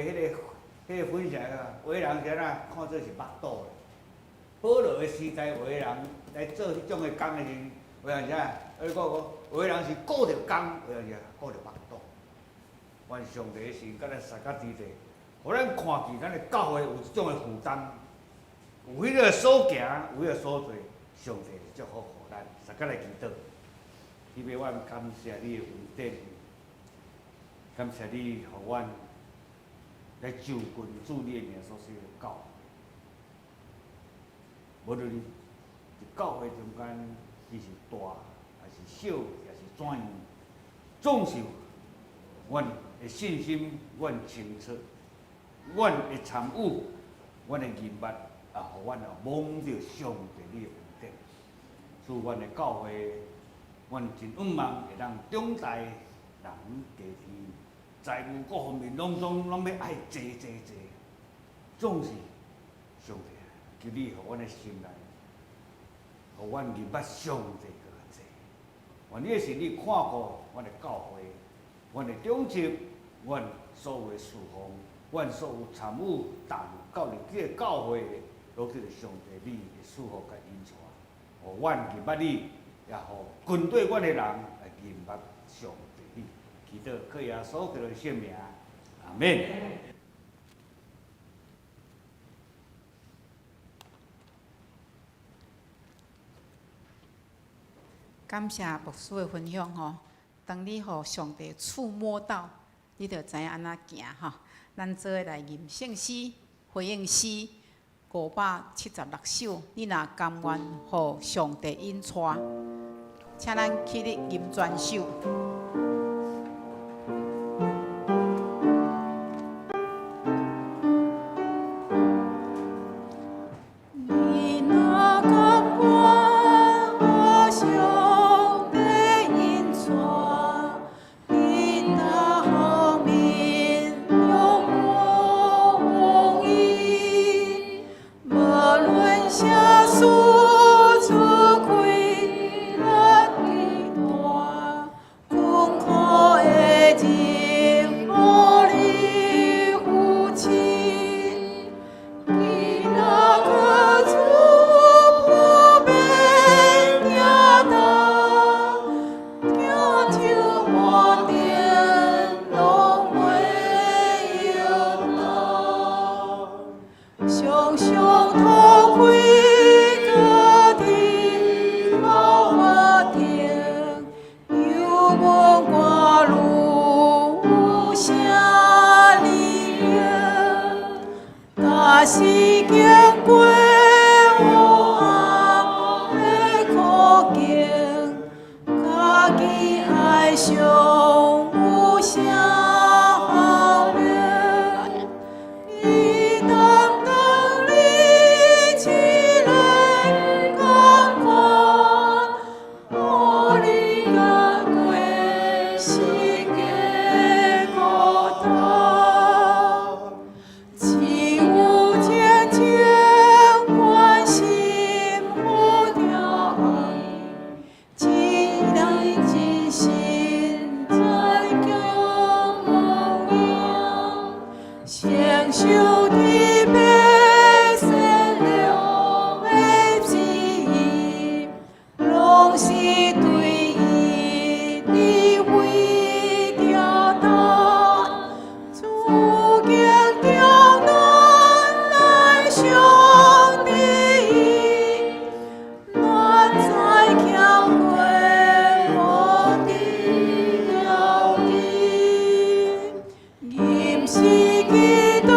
D: 彼個分享啊，有的人是按怎看做是腹肚的。保羅的時代，有的人來做彼種的工的時陣，有的人是按怎？你講講，有的人是顧著工，有的人是顧著腹肚。願上帝的神佮咱相佮佇咧，予咱看見咱的教會有這種的負擔，有彼個所行，有彼個所做，上帝祝福予咱，相佮來祈禱。天父，阮感謝你的恩典，感謝你予阮來就近主你的名所設的教會。無論佇教會中間，伊是大還是小，抑是怎樣，總是阮的信心，阮清楚，阮會參與，阮的認捌，也予阮蒙著上帝你的恩典。使阮的教會，阮真向望會當長大人家庭，財務各方面攏總攏欲愛濟濟濟，總是上帝求你予阮的心內，予阮認捌上帝閣較濟。願你的神你看顧阮的教會，阮的長執，阮所有的事奉，阮所有參與投入到佇這个教會的，攏得著上帝你的賜福佮引帶，予阮認捌你，也予跟綴阮的人來認捌上帝你。祈禱靠耶穌基督的聖名，阿們。
B: 感謝牧師的分享吼，當你予上帝觸摸到，你就知影按怎行吼。咱做伙來吟聖詩、回應詩576首，你若甘願予上帝引帶，請咱起立吟全首。你若甘願予上帝引帶，佇各方面充滿伊，無論啥事出開力大，困苦的日予你扶持，伊若閣突破變行動，行就滿電攏袂搖動，常常塗開家己老法庭，油門掛路有啥理由？若是經過黑暗的苦境，家己愛上有啥效力？伊擔當你一个艱苦，予你越過時間孤單，只有靜靜承受天父善良的旨意，攏是對伊智慧著擔。處境中咱來相佇伊，咱知欠過無得了記。認識基督，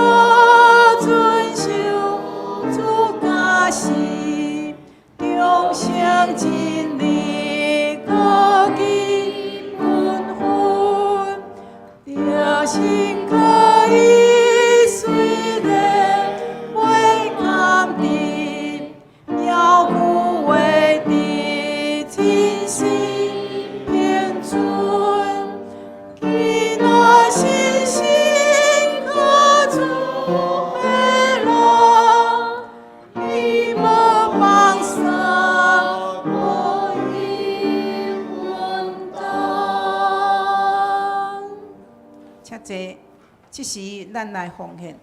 B: 遵守主教示，忠誠真理，謹記本分，著信靠伊，雖然袂堪得，猶舊活佇真實平準。伊若信心靠主的人，伊無放捒，無伊分擔。請坐，這時咱來奉獻。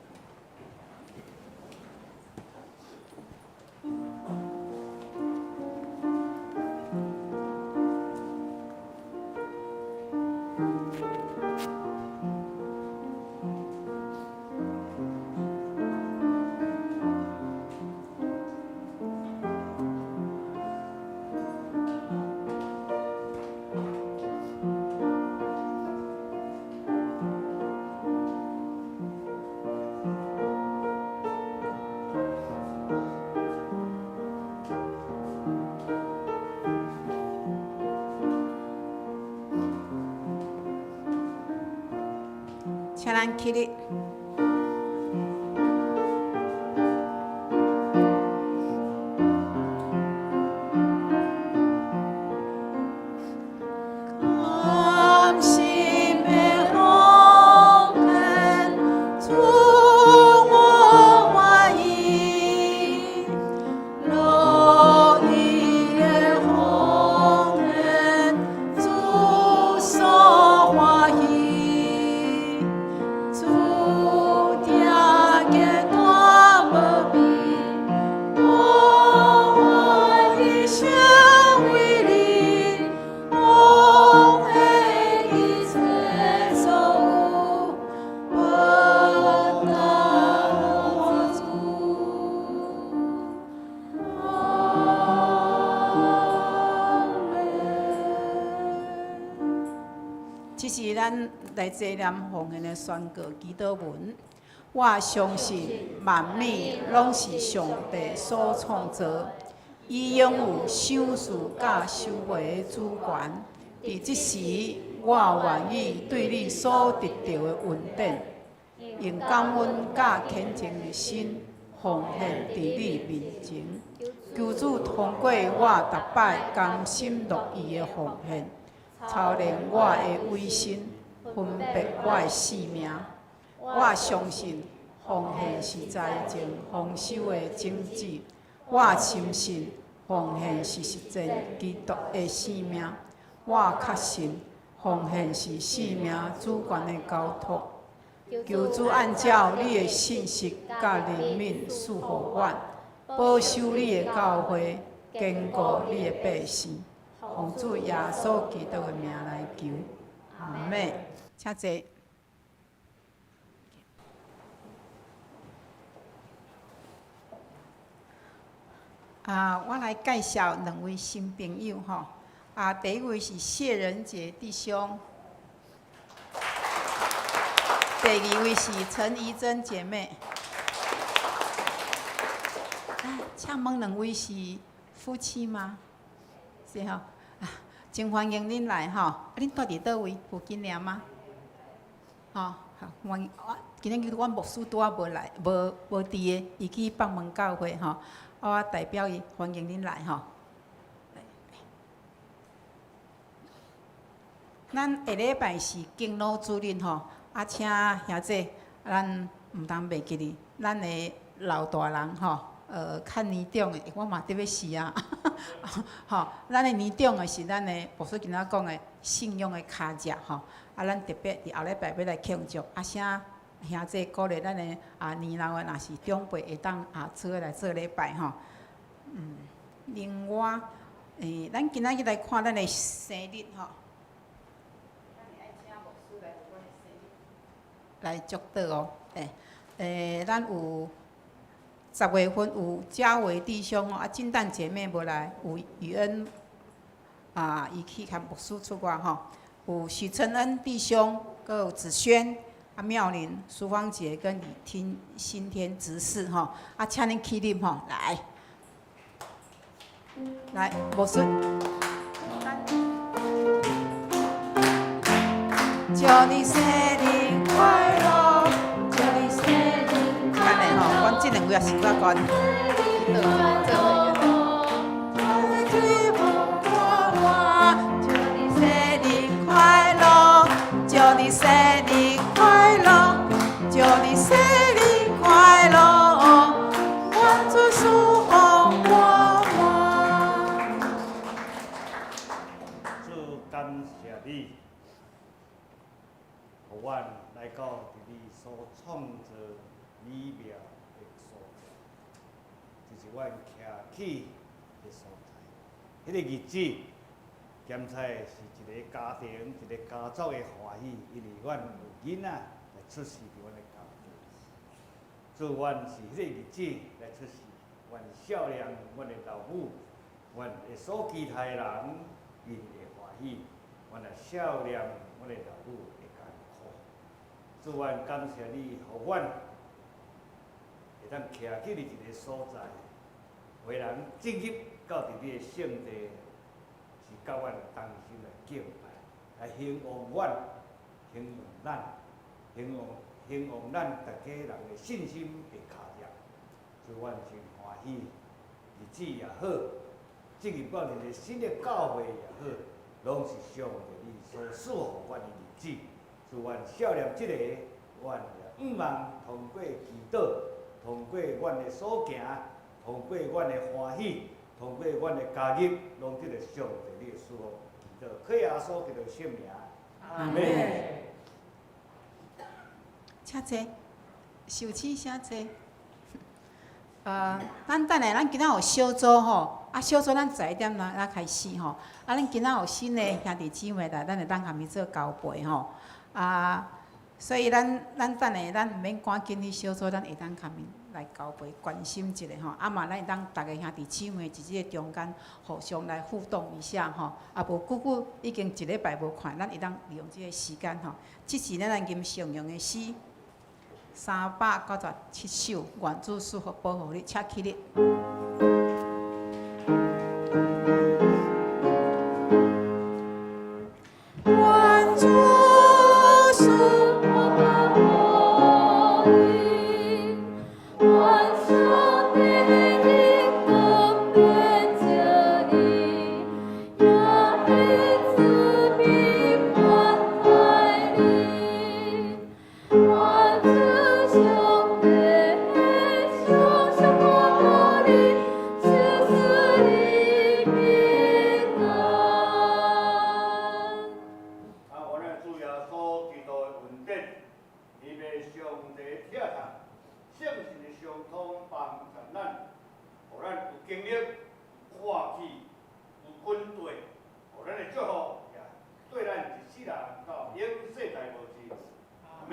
B: 請咱起立。甘心的奉獻，主我願意，樂意的奉獻，主所歡喜。主聽見大無比，我願一生為你奉獻一切所有，報答我主。阿們。這是咱來這念奉獻的宣告祈禱文。我相信萬物攏是上帝所創造，伊擁有賞賜佮收回的主權。佇這時，我願意對你所得著的恩典，用感恩佮虔誠的心奉獻佇你面前。求主通過我逐擺甘心樂意的奉獻，操練我的委身，分別我的性命。我相信奉獻是財政豐收的種子。我深信奉獻是實踐基督的生命。我確信奉獻是生命主權的交託。求主按照你的信實佮憐憫賜予阮，保守你的教會，堅固你的百姓。奉主耶穌基督的名來求，阿們。請坐。啊，我來介紹兩位新朋友吼。啊，第一位是謝仁傑弟兄，第二位是陳怡珍姐妹。啊，請問兩位是夫妻嗎？是吼，啊，真歡迎恁來吼。啊，恁住佇佗位附近爾嗎？吼，好，歡迎。今日阮牧師拄仔無來，無無佇的，伊去放門教會吼。我代表伊歡迎恁來吼。咱下禮拜是敬老主日吼，啊，請兄姐，咱毋通袂記得，咱的老大人吼，較年長的，我嘛得欲死啊！吼，咱的年長的是咱的牧師今仔講的信仰的跤跡吼，啊，咱特別佇後禮拜欲來慶祝，啊，請兄弟鼓勵咱的年老的，若是長輩會當做伙來做禮拜吼。另外，咱今仔日來看咱的生日吼。咱會愛請牧師來為阮的生日來祝禱哦。咱有10月份有嘉維弟兄哦，金蛋姐妹無來，有雨恩伊去共牧師出外吼。有許承恩弟兄，閣有子軒、妙玲、淑芳姐跟李聽新天執事吼。請恁起立吼，來，來，牧師。祝你生日快樂，祝你生日快樂。按呢吼，阮這兩位也是我關。祝你生日快樂，祝你生日快樂，祝你生日快樂，願主賜福滿滿。
D: 主感謝你，予阮來到佇你所創造美妙的所在，這是阮徛起的所在。彼個日子，兼且是一个家庭、一個家族的歡喜，因為阮有囡仔來出世佇阮的家庭。主，阮是彼個日子來出世，阮少年，阮的老母，阮的所期待的人，𪜶會歡喜。阮也少年，阮的老母會艱苦。主，阮感謝你，予阮會當徛起佇一个所在，予人進入到佇你的聖地，是佮阮同心來敬拜，來興旺阮，興旺咱，興旺興旺咱逐家人的信心的跤跡。主，阮真歡喜，日子也好，進入到一个新的教會也好，攏是上帝你所賜予阮的日子。主，阮少年這个，阮也向望通過祈禱，通過阮的所行，通過阮的歡喜，通過阮的加入，攏得著上帝你的賜福。祈禱，靠耶穌基督聖名，阿門。
B: 請坐，受請請坐。咱等下，咱今仔有小組吼，小組咱11點來開始吼。咱今仔有新的兄弟姊妹來，咱會當共𪜶做交陪吼。所以咱等下，咱毋免趕緊去小組，咱會當共𪜶來交陪關心一下吼。嘛，咱會當逐个兄弟姊妹佇這個中間互相來互動一下吼。無久久已經一禮拜無看，咱會當利用這個時間吼。這是咱來吟聖詠的詩。397首，願主賜福保護你，請起立。願主賜福保護你，願上帝的恩光照你，也會慈悲關懷你，願主上帝常常保護你，賜賜你平安。
D: 阮的主耶穌基督的恩典，天父上帝疼痛，聖神的相通幫助咱，予咱有經歷、有看見、有軍隊，予咱的祝福也對咱一世人到永世代無盡。阿門。